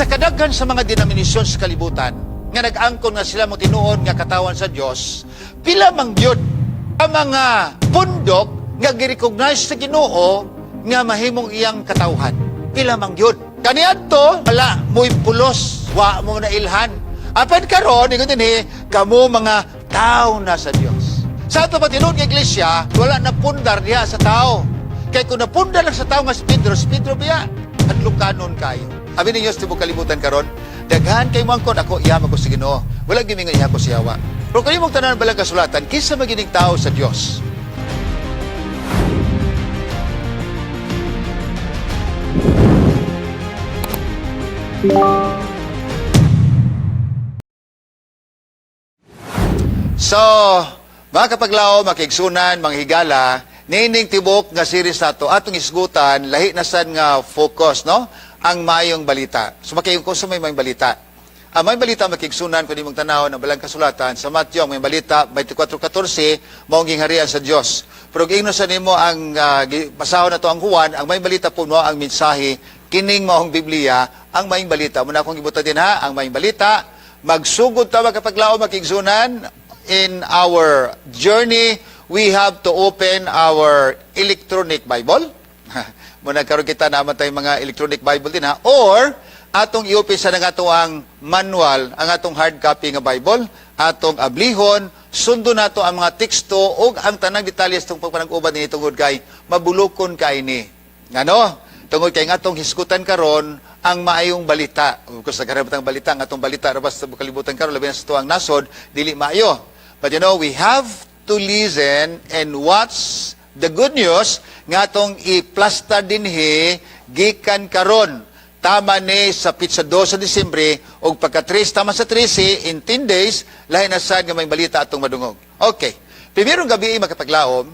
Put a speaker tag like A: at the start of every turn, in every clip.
A: Sa kadaghan sa mga denominasyon sa kalibutan, nga nag-angkon nga sila mo tinuod nga katawan sa Dios, pila man gyud ang mga pundok nga gi-recognize sa Ginoo nga mahimong iyang katawhan? Pila man gyud? Kaniadto, wala mo'y pulos, wa mo na ilhan. Apan karon, ingon dinhi, kamo mga tao na sa Dios. Sa ato pa tinuod nga iglesia, wala na pundar diha sa tao. Kay kung napundar lang sa tao nga si Pedro, si Pedro biya, hadlukanon kayo. Abi ninyo sa tibok kalibutan karon, daghan kay moangkon, "Ako, iya ko sa Ginoo." Wala gimingon iya ko sa yawa. Pero kung imong tanan balang kasulatan, kinsa magining tao sa Dios? So, mga kapaglaom, makigsunan, mga higala, nining tibok nga series nato atong isgutan, lahi na sad nga focus, no? Ang maayong balita. So, makiyon ko sa may maayong balita. Ang maayong balita, makigsunan, kung imong tanaw ng balang kasulatan, sa Mateo, ang maayong balita, 24.14, maong gingharian sa Dios. Pero kung sa nimo ang basahon na to ang Juan, ang maayong balita po no, ang mensahe, kining maong Biblia, ang maayong balita. Muna akong gibuta din ha, ang maayong balita, magsugod ta, makapaglaom, makigsunan, in our journey, we have to open our electronic Bible. Muna karon kita naman tayong mga electronic Bible din ha. Or, atong i-open sa nga ato ang manual, ang atong hard copy nga Bible, atong ablihon, sundo nato ang mga teksto ug ang tanang detalye sa pagpanag-uban ni tungod kay mabulukon kay ni. Ngano? Tungod kay nga atong hisgutan karon ang maayong balita. Of course, nagharap ang balita, ang atong balita rabas sa kalibutan karon, labi na sa tuang nasod, dili maayo. But we have to listen and watch the good news nga atong iplasta dinhi gikan karon. Tama ni sa pitsa 2 sa Disyembre ug pagka 3 tama sa 13 in 10 days, lahi na sad nga may balita atong madungog. Okay. Primerong gabi, makapaglaom,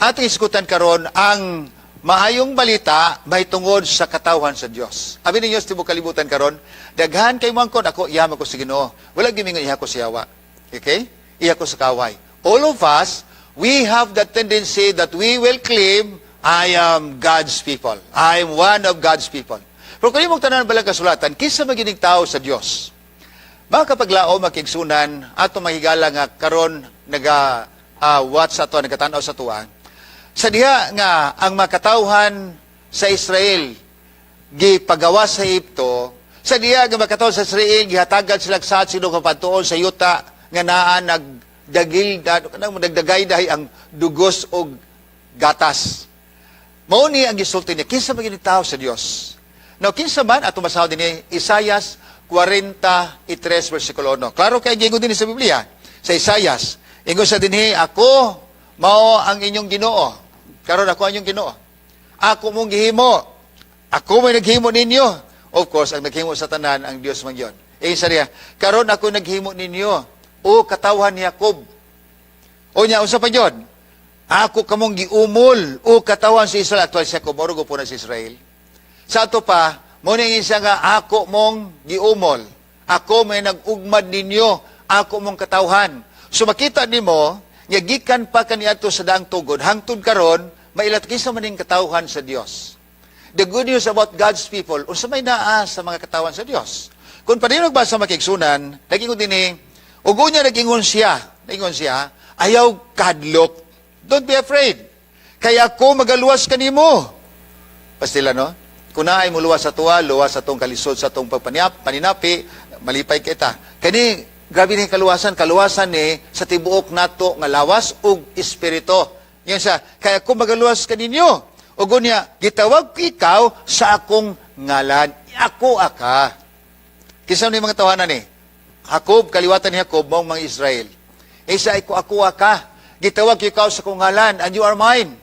A: atong isgutan karon ang maayong balita mahitungod sa katawhan sa Dios. Abi ninyo sa tibok kalibutan karon, daghan kay moangkon, "Ako, iya ko sa Ginoo." Wala gimingon iya ko sa yawa. Okay? Iya ko sa kaway. All of us, we have the tendency that we will claim, "I am God's people. I am one of God's people." Pero kung imong tanan balang kasulatan, kinsa magining tao sa Dios? Mga kapaglaom, makigsunan, ato mahigala nga karon naga watch sa ato, nagatanaw sa tuwa. Sa diha nga ang makatawhan sa Israel gipagawa sa Ehipto, sa diha nga makatawhan sa Israel gihatagan sila sa sino kapadtuon sa yuta nga naa nagdagil nagdagay dahi ang dugos og gatas. Mao ni ang gisulti niya, kinsa man gini tao sa Dios? Now, kinsa man ato masahod dinhi Isaias 43 versikulo 1. Klaro kay giingon dinhi sa Biblia. Sa Isaias, ingon sa dinhi, "Ako mao ang inyong Ginoo." Karon ako ang inyong Ginoo. "Ako mong gihimo. Ako may naghimo ninyo." Of course, ang naghimo sa tanan ang Dios man gyud. Eh sa niya, "Karon ako naghimo ninyo, o katawhan ni Jacob." O nya unsa pa gyud? "Ako kamong giumol, o katawhan sa Israel." Actually, si Jacob mao po na si Israel. Sa ato pa, mo ni siya nga ako mong giumol. Ako may nag-ugmad ninyo, ako mong katawhan. So makita nimo nga gikan pa kaniadto sa daang tugod hangtod karon mailat kinsa man ning katawhan sa Dios. The good news about God's people, unsa may naa sa mga katawan sa Dios? Kung padayon nagbasa, makigsunan, nagingon dinhi, ug unya nagingon siya, "Ayaw kahadlok. Don't be afraid. Kaya ako magaluwas kanimo." Pastila, no? Kung naay mo luwas sa tuwa, luwas sa tong kalisod sa tong pagpaniap, paninapi, malipay kita. Kani, grabe ni kaluwasan, kaluwasan ni sa tibuok nato nga lawas ug espiritu. Yan siya, "Kaya ako magaluwas kaninyo. Ug unya, gitawag ko ikaw sa akong ngalan. Ako aka." Kinsa ni mga tawanan ni? Jacob, kaliwatan ni Jacob, maong mga Israel. Isa ko ako aka. "Gitawag ko ikaw sa akong ngalan and you are mine."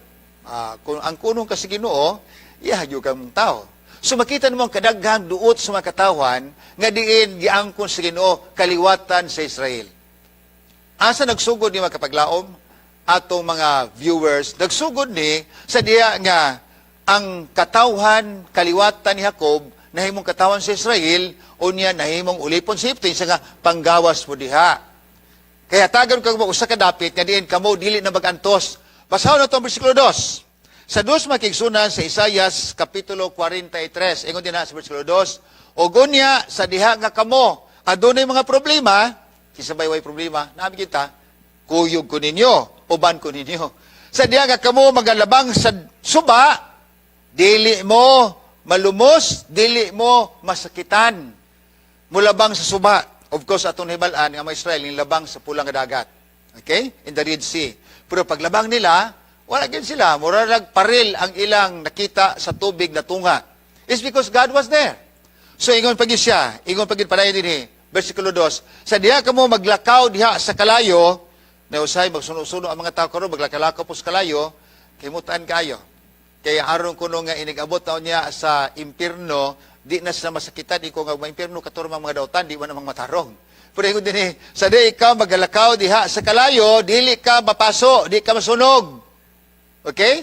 A: Kung ang kunong ka sa Ginoo, iya gyud kang tao. So makita nimo ang kadaghang duot sa mga katawan nga diin giangkon sa Ginoo kaliwatan sa Israel. Asa nagsugod ni, makapaglaom, atong mga viewers? Nagsugod ni sa diya nga ang katawhan kaliwatan ni Jacob nahimong katawan sa Israel, unya nahimong ulipon sa Egypto sa nga panggawas mo diha. Kaya tagan kag usa ka dapit nga diin kamo dili na magantos. Basahon nato ang bersikulo 2. Sa dos, mga kaigsuonan, sa Isayas Kapitulo 43, ingon dinha sa versikulo 2, "O unya sa diha nga kamo adunay mga problema," kinsa bay way problema, nami kita, "kuyog ko ninyo, uban ko ninyo. Sa diha nga kamo magalabang sa suba, dili mo malumos, dili mo masakitan." Mulabang sa suba. Of course, atong nahibal-an nga mga Israel labang sa Pulang Dagat. Okay? In the Red Sea. Pero paglabang nila, wala gid sila. Mura paril ang ilang nakita sa tubig na tunga. It's because God was there. So, ingon pa gyud siya, ingon pa gyud padayon dinhi, versikulo 2, "Sa diha kamo maglakaw diha sa kalayo," na usahay magsuno-suno ang mga tao karon, maglakalakaw po sa kalayo, kay mutaan kayo. Kaya aron kuno nga inigabot na niya sa impierno, di na sila masakitan, iko nga ma-impierno katuro mga dautan, di man namang matarong. Pero ingon dinhi, "Sa di ikaw magalakaw diha sa kalayo, dili ka mapaso, di ka masunog." Okay?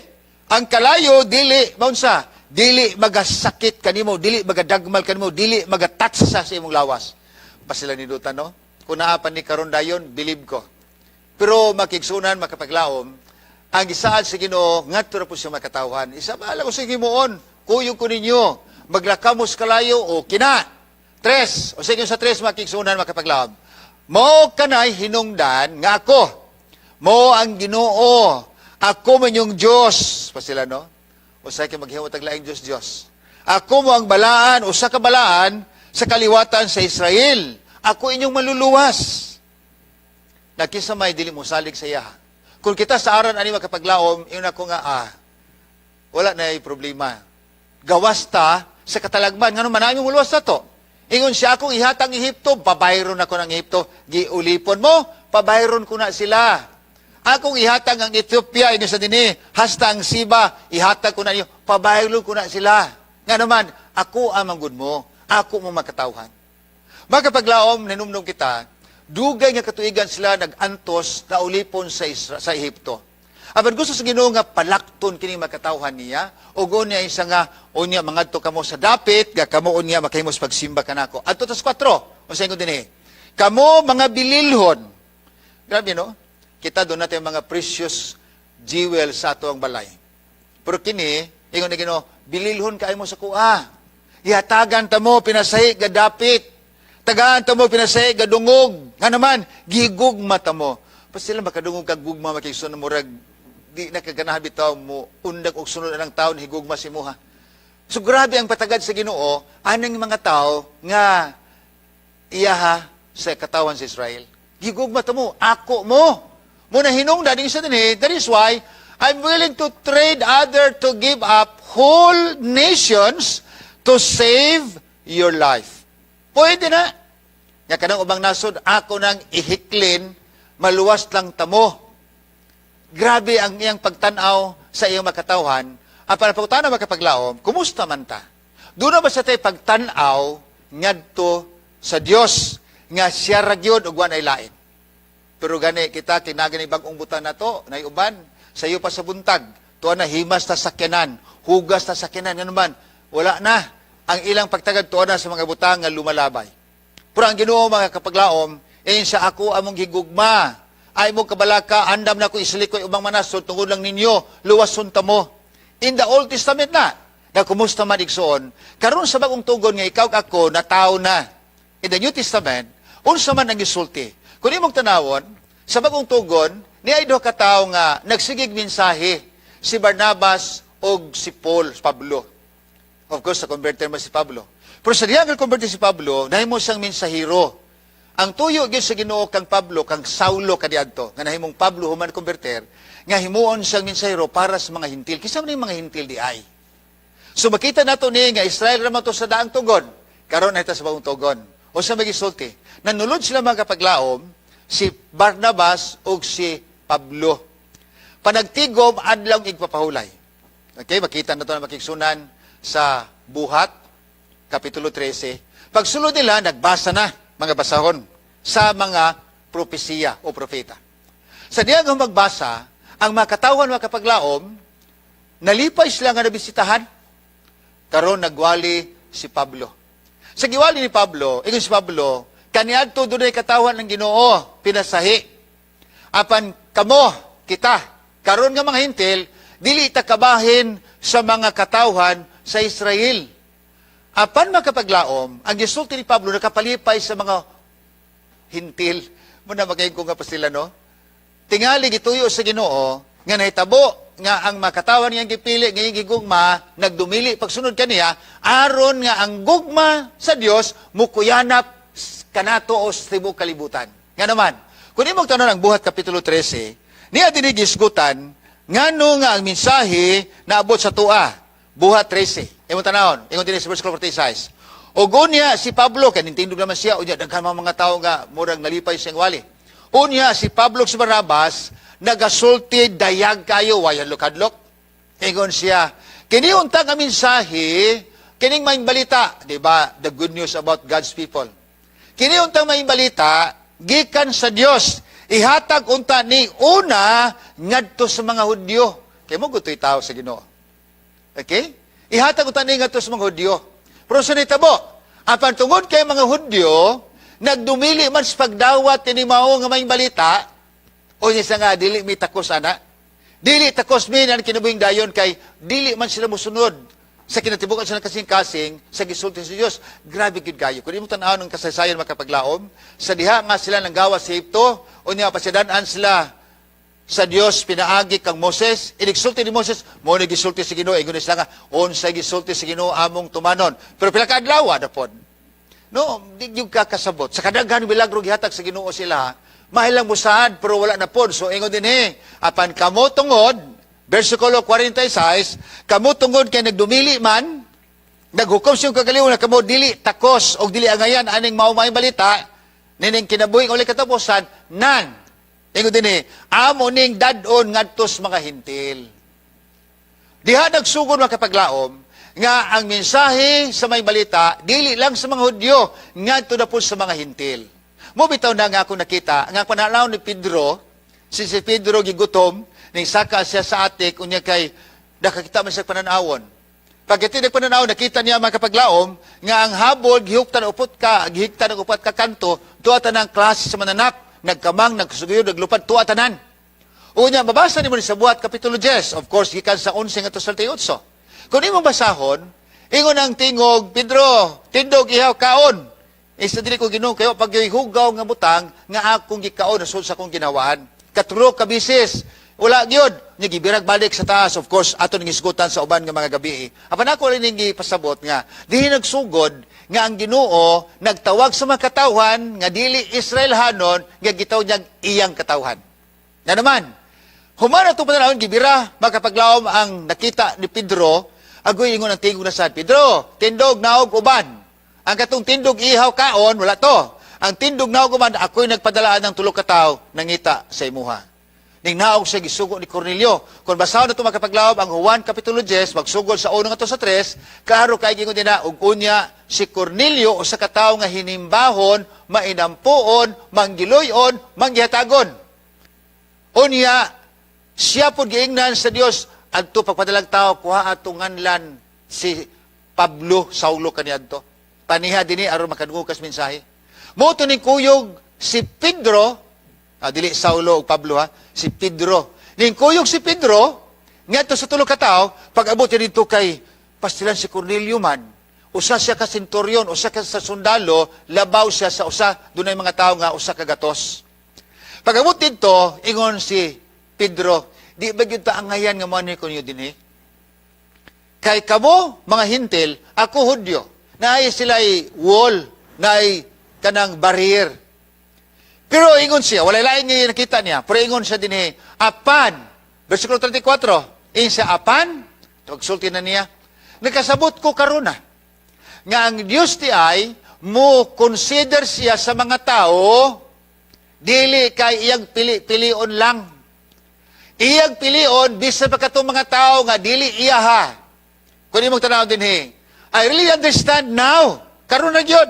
A: Ang kalayo, dili, maunsa, dili magasakit kanimo, dili magadagmal kanimo, dili magatatsa sa imong lawas. Pasila nindutan, no? Kung naa pa ni karon dayon, believe ko. Pero makigsunan, makapaglaom, ang gisaad sa Ginoo ngadto ra po siya makatawhan. Isa bahala ko sa himuon, kuyog ko ninyo, maglakaw mo sa kalayo o kina. Tres, o sige sa tres, makigsunan, makapaglaom. "Mao kanay hinungdan nga ako, mo ang Ginoo, ako man yung Diyos." Pa sila, no? O sa kay maghimo tag laing Diyos Diyos. "Ako mo ang balaan, usa ka balaan sa kaliwatan sa Israel. Ako inyong maluluwas." Nakisa may dili mo salig sa iya. Kung kita sa aran ani makapaglaom, yun ako nga wala na problema. Gawas ta sa katalagman, ngano manami mo luwas na to. Ingon siya, "Akong ihatag Ehipto, pabayron ako ng Ehipto. Giulipon mo, pabayron ko na sila. Akong ihatag ang Ethiopia," ingon sa dinhi, "hasta ang Siba, ihatag ko na niyo, pabayron ko na sila." Nga naman, ako ang manggod mo, ako mo makatawhan. Makapaglaom, nanumnum kita, dugay nga katuigan sila nag-antos na ulipon sa Ehipto. Apan gusto sa Ginoo nga palakton kini makatawhan niya, ug unya isa nga unya mangadto kamo sa dapit, ga kamo unya makahimos pagsimba kanako. Adto tas 4, unsa ingon dinhi? "Kamo mga bililhon." Grabe, no? Kita doon natin mga precious jewel sa ato ang balay. Pero kini, ingon ni Ginoo, "Bililhon kaayo mo sa kuha. Ihatagan ta mo pinasahi ga dapit. Tagaan ta mo pinasahi ga dungog. Nga naman, gigugma ta mo." Pa sila makadungog kag gugma, makigsun, murag di na kaganahan bitaw mo undag og sunod ang taon higugma si muha. So grabe ang patagad sa Ginoo aning mga tao nga iyaha sa katawan sa Israel. "Gigugma ta mo, ako mo. Muna hinungdan ding sa dinhi, that is why I'm willing to trade other, to give up whole nations to save your life." Pwede na. Nga kanang ubang nasod, ako nang ihiklin, maluwas lang tamo. Grabe ang iyang pagtanaw sa iyang makatawhan. Ang para pagtanaw, makapaglaom, kumusta man ta? Doon na ba sa tayo pagtanaw ngadto sa Dios nga siya ra gyud ug wa nay lain? Pero gani kita kinagani bag-ong butan nato, nay uban sayo pa sa buntag, tuwa na himas ta sakyanan, hugas ta sakyanan, ngano man wala na ang ilang pagtagad, tuwa na sa mga butang nga lumalabay. Pero ang Ginoo, mga kapaglaom, eh siya, "Ako among gigugma. Ay mo kabalaka, andam na ko isilikoy ubang manasod tungod lang ninyo, luwason ta mo." In the Old Testament na kumusta man, igsoon, karon sa bagong tugon nga ikaw ako na tao na. In the New Testament, unsa man ang gisulti? Kung imong tanawon, sa bagong tugon, ni ay duha ka tawo nga nagsigig mensahe, si Barnabas og si Paul, Pablo. Of course, sa converter man si Pablo. Pero sa diya nga converter si Pablo, nahimo siyang mensahero. Ang tuyo gyud sa Ginoo kang Pablo, kang Saulo kaniadto, nga nahimong Pablo human converter, nga himuon siyang mensahero para sa mga Hintil. Kinsa man yung mga Hintil di ay? So makita nato ni nga Israel ra man to sa daang tugon. Karon na ita sa bagong tugon. O sa magisulti, nanulod sila, mga kapaglaom, si Barnabas ug si Pablo. Panagtigom Adlaw Igpapahulay. Okay, makita na to na makigsunan sa Buhat, Kapitulo 13. Pagsulod nila, nagbasa na mga basahon sa mga propesiya o propeta. Sa diya nga magbasa, ang mga katawhan, mga kapaglaom, nalipay sila nga nabisitahan. Karon nagwali si Pablo. Sa giwali ni Pablo, ingon si Pablo, "Kaniadto dunay katawhan ng Ginoo, pinasahi. Apan kamo, kita, karon nga mga Hintil, Dili ta kabahin sa mga katawhan sa Israel. Apan makapaglaom, ang gisulti ni Pablo nakapalipay sa mga Hintil. Muna magayon ko nga pa sila, no? Tingali gituyo sa Ginoo nga nahitabo nga ang makatawan niyang gipili ngayong gigugma nagdumili pagsunod kaniya aron nga ang gugma sa Dios mukuyanap kanato o sa tibuok kalibutan. Nga naman, kung imong tanon ang Buhat kapitulo 13, niya dinhi gisgutan ngano nga ang mensahe naabot sa tua. Buhat 13. Imong tanawon, ingon dinhi sa verse 46. O unya si Pablo, kay nintindog naman siya, unya daghan mga tao nga murag nalipay siyang wali. Unya si Pablo ug si Barnabas nagasulti dayag kayo, wayan lokadlok. Ingon siya, kini unta nga mensahe, kining maayong balita, di ba? The good news about God's people. Kini untang maayong balita, gikan sa Dios. Ihatag unta ni una ngadto sa mga Hudyo. Kay mo gutoy tao sa Ginoo. Okay? Ihatag unta ni ngadto sa mga Hudyo. Pero sa nitabo, apan tungod kay mga Hudyo, nagdumili man sa pagdawat kini mao nga maayong balita, o niya sa nga dili mi takos ana. Dili takos mi nan kinabuhing dayon kay dili man sila musunod sa kinatibukan sa kasing-kasing sa gisulti sa Dios. Grabe gyud kayo. Kung imo tan-awon ang kasaysayan, makapaglaom, sa diha nga sila nanggawas sa Ehipto, unya pasidan-an sila sa Dios pinaagi kang Moses, inigsulti ni Moses, mo ni gisulti sa Ginoo, ingon sila nga unsay gisulti sa Ginoo among tumanon. Pero pila ka adlaw na pod. No, di gyud ka kasabot. Sa kadaghan milagro gihatag sa Ginoo sila, mahilang musaad pero wala na pod. So ingon dinhi, apan kamo tungod, versikulo 46, kamo tungod kay nagdumili man, naghukom siyang kagaliw na kamo dili takos og dili angayan aning mao maayong balita, nining kinabuhi nga walay katapusan, nan ingon dinhi, amo ning dad-on ngadto sa mga Hintil. Diha nagsugod, makapaglaom, nga ang mensahe sa maayong balita dili lang sa mga Hudyo, ngadto na po sa mga Hintil. Mo bitaw na nga ako nakita nga pananaw ni Pedro, si Pedro gigutom ning saka siya sa attic, unya kay nakakita man siya pananawon. Pagkati pananaw, nakita niya, makapaglaom, nga ang habol gihuktan upot ka gihiktan og upat ka kanto, tuwa tanang klase sa mananap, nagkamang, nagsuguyo, naglupad, tuwa tanan. Unya, mabasa nimo ni sa Buhat Kapitulo 10, of course, gikan sa 11 ngadto sa 38. Kung imo basahon, ingon ang tingog, "Pedro, tindog, ihaw, kaon." "Isa dili ko, Ginoo, kayo pag hugaw nga butang nga akong gikaon nasud sa akong ginawaan." Katlo ka bisis. Wala gyud. Nya gibirag balik sa taas. Of course, ato ning hisgutan sa uban nga mga gabi. Apan ako rin ning gipasabot nga dihi nagsugod nga ang Ginoo nagtawag sa mga katawhan nga dili Israelhanon nga gitawag niyang iyang katawhan. Na naman, human ato panahon, gibira, makapaglaom, ang nakita ni Pedro, agoy ingon ang tingog na sad, "Pedro, tindog, naog, uban." Ang katong tindog, ihaw, kaon, wala to. Ang tindog, naog, uban, ako'y nagpadalaan ng tulo ka tawo, nangita sa imuha. Ning naog siya, gisugo ni Cornelio. Kung basahon na ito, makapaglaom, ang Juan Kapitulo 10, magsugod sa 1 ngadto sa 3, klaro kay gingon din na, ug unya si Cornelio usa ka tawo nga hinimbahon, mainampuon, manggiloy-on, manggihatagon. Unya, siya po giingnan sa Dios adto pagpadalag tao, kuha atong nganlan si Pablo, Saulo kaniadto. Paniha dinhi aron makadungog kas mensahe. Mo to ning kuyog si Pedro, dili Saulo ug Pablo ha, si Pedro. Ning kuyog si Pedro ngadto sa tulo ka tawo, pag abot niya dito kay pastilan si Cornelio man, usa siya ka senturyon, usa ka sa sundalo, labaw siya sa usa dunay mga tawo nga usa ka gatos. Pag abot dito, ingon si Pedro, "Di ba gyud ta angayan nga mo ko niyo dinhi? Kay kamo, mga Hintil, ako Hudyo." Naay sila'y wall, naay kanang barrier. Pero ingon siya, walay laing nga nakita niya, pero ingon siya dinhi, apan, versikulo 34, ingon siya, apan, pagsulti na niya, "Nakasabot ko karuna, nga ang Dios ti ay mo consider siya sa mga tao, dili kay iyang pili-pilion lang. Iyang pilion, bisan pa katong mga tao nga dili iyaha." Kung imong tanaw dinhi, I really understand now, karon na gyud,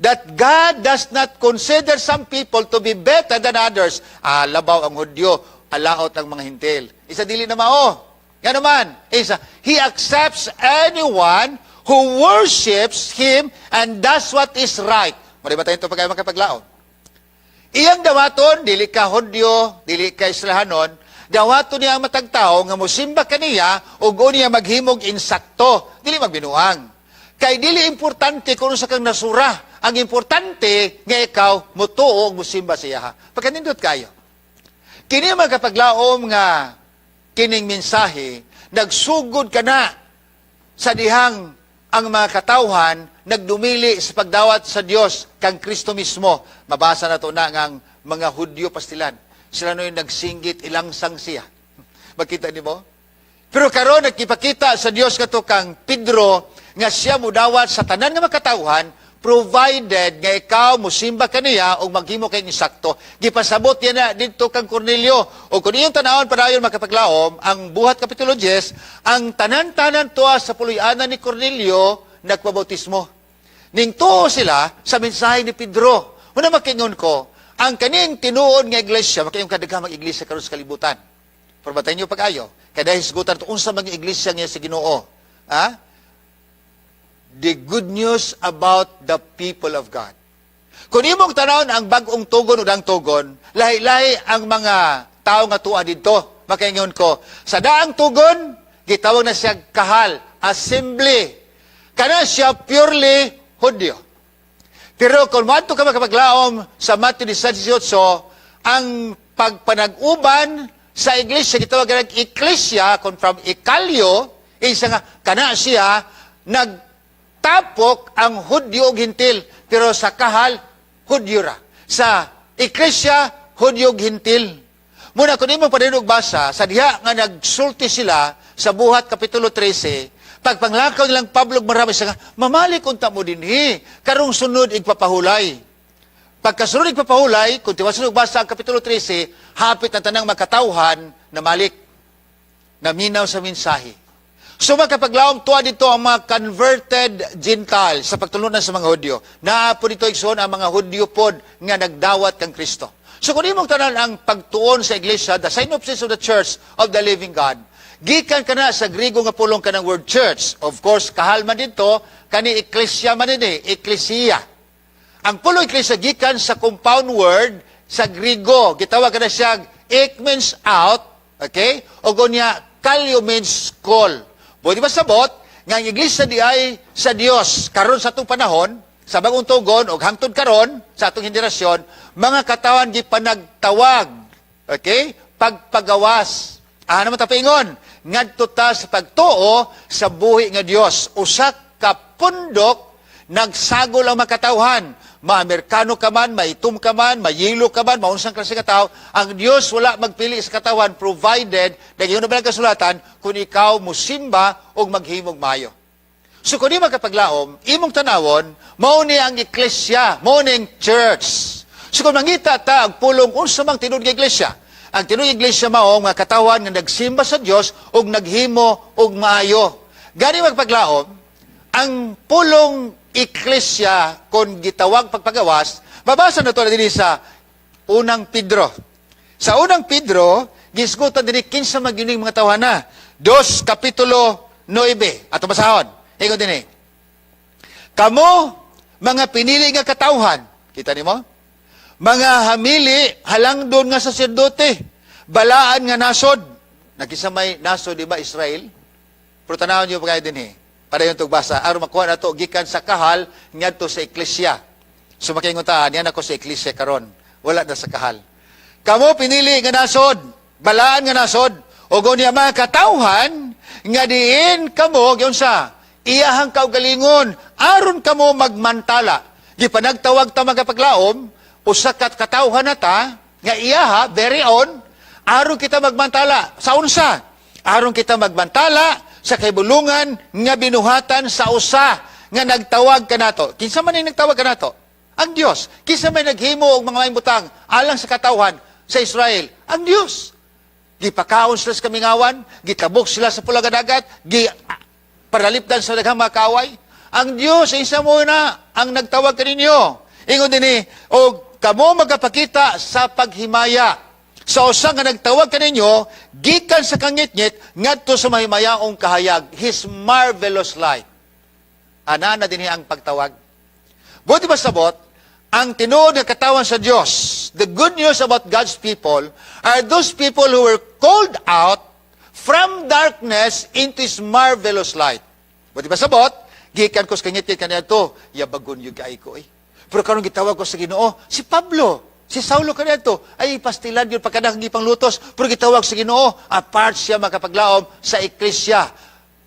A: that God does not consider some people to be better than others. Ah, labaw ang Hudyo, alaot ang mga Hintil. Isa dili na mao. Nga naman, isa, He accepts anyone who worships Him and does what is right. Mali ba tayo ito pagkaya makapaglaon? Iyang dawaton, dili ka Hudyo, dili ka Israelhanon, Dawato niya ang matag tawo nga mosimba kaniya ug niya maghimog insakto, dili magbinuang. Kay dili importante kung unsa kang nasura. Ang importante nga ikaw motuo ug mosimba sa iyaha. Pagkanindot kayo. Kini, mga kapaglaom, nga kining mensahe nagsugod ka na sa dihang ang mga katawhan nagdumili sa pagdawat sa Dios kang Kristo mismo. Mabasa na to na nga ang mga Hudyo pastilan. Sila no yung nagsinggit, "Ilangsang siya." Makita nimo? Pero karon nagkipakita sa Dios kato kang Pedro nga siya mudawat sa tanan nga makatawhan provided nga ikaw musimba kaniya o maghimo kay insakto. Gipasabot niya na didto kang Cornelio. O kung iyong tanawon padayon, makapaglaom, ang Buhat Kapitulo 10, ang tanan-tanan tuwa sa puloy-anan ni Cornelio nagpabautismo. Ning tuo sila sa mensahe ni Pedro. Una, makingon ko, ang kaning tinuod nga iglesia, makaingon kadaghang mga iglesia karon sa kalibutan. Pero batayin niyo pag-ayo. Kaya dahil hisgutan ito, unsa mga iglesia nga sa Ginoo? Ha? The good news about the people of God. Kung imong tanawon ang Bagong Tugon o Daang Tugon, lahi-lahi ang mga tao nga tuwa dito. Makaingon ko, sa Daang Tugon, gitawag na siya kahal, assembly. Kana siya purely Hudyo. Pero kung moadto ka, makapaglaom, sa Mateo 18, ang pagpanag-uban sa iglesia, gitawag nga iglesia, kung from ikalyo, isa nga, kana siya, nagtapok ang Hudyo ug Hintil. Pero sa kahal, Hudyo ra. Sa iglesia, Hudyo ug Hintil. Muna, kung imo pa basa, sa diha nga nagsulti sila sa Buhat Kapitulo 13, pagpanglakaw nilang Pablo ug marami sa nga, "Mamalik unta mo dinhi, karong sunod igpapahulay." Pagkasunod igpapahulay, kung tiwasan og basa ang Kapitulo 13, hapit ang tanang makatawhan na malik, naminaw sa mensahe. So makapaglaom, tuwa dito ang mga converted Gentile sa pagtulunan sa mga Hudyo. Naa po dito, igsoon, ang mga Hudyo pod nga nagdawat kang Kristo. So kung imong tanan ang pagtuon sa iglesia, the synopsis of the Church of the Living God, gikan kana sa Grigo nga pulong kanang word church. Of course, kahal man dito, kani eklesia man dinhi, eklesia. Ang pulong eklesia gikan sa compound word sa Grigo. Gitawag kana siya ek means out, okay? O gunya kalyo means call. Pwede ba sabot nga ang iglesia di ay sa Dios karon sa atong panahon, sa Bagong Tugon og hangtod karon sa atong henerasyon, mga katawan gipanagtawag, okay? Pagpagawas. Ah, naman tapaingon, ngadto ta sa pagtuo sa buhi nga Dios. Usa ka pundok nagsagol ang makatawhan. Ma-Amerikano ka man, maitom ka man, mayilo ka man, maunsang klase ka tao, ang Dios wala magpili sa katawan provided, dahil yun na kasulatan, kung ikaw musimba o maghimog mayo. So kung di magkapaglaom, imong tanawon, mao ni ang eklesia, mao ni ang church. So kung mangita ta ang pulong unsa mang tinuod nga iglesia, ang tinuod nga iglesia mao nga katawan nga nagsimba sa Dios ug naghimo og maayo. Gani, magpaglaom, ang pulong eklesia kon gitawag pagpagawas, mabasa na to na dinhi sa Unang Pedro. Sa Unang Pedro, gisgutan dinhi kinsa magining mga tawhana. 2 Kapitulo 9. Ato basahon. Ingon dinhi. "Kamo, mga pinili nga katawhan." Kita nimo? "Mga hamili, halangdon nga saserdote, balaan nga nasod." Nakisa may nasod, di ba, Israel? Pero tanawon niyo pa kayo dinhi. Para yung tugbasa, aron makuha na to, gikan sa kahal, ngadto sa eklesia. So makingon ta, niyan ako sa eklesia karon. Wala na sa kahal. "Kamo pinili nga nasod, balaan nga nasod, o niya mga katawhan, nga diin kamo, giunsa, iyahang kaugalingon, aron kamo magmantala." Gipanagtawag ta, mga paglaom, usa ka katawhan na ta, nga iyaha, very own, aron kita magmantala. Sa unsa? Aron kita magmantala sa kahibulungan nga binuhatan sa usa nga nagtawag kanato. Kinsa man ang nagtawag kanato? Ang Dios. Kinsa may naghimo og mga maayong butang alang sa katawhan sa Israel? Ang Dios. Gipakaon sila sa kamingawan, gitabok sila sa Pula nga Dagat, gi paralipdan sa daghang mga kaaway. Ang Dios isa mo na ang nagtawag kaninyo. Ingon dinhi, "Og kamo magapakita sa paghimaya sa usa nga nagtawag kaninyo gikan sa kangitngit ngadto sa mahimayaong kahayag," His marvelous light. Ana na dinhi ang pagtawag. Buti ba sabot, ang tinuod nga katawan sa Dios, news, the good news about God's people are those people who were called out from darkness into His marvelous light. Buot ipasabot, gikan ko sa kangitngit kaniadto, yabagon gyud kaayo ko eh. Pero karon gitawag ko sa Ginoo, si Pablo, si Saulo kaniadto, ay pastilan gyud pagkadakang gipanglutos, pero gitawag sa Ginoo, apart siya, makapaglaom, sa eklesia.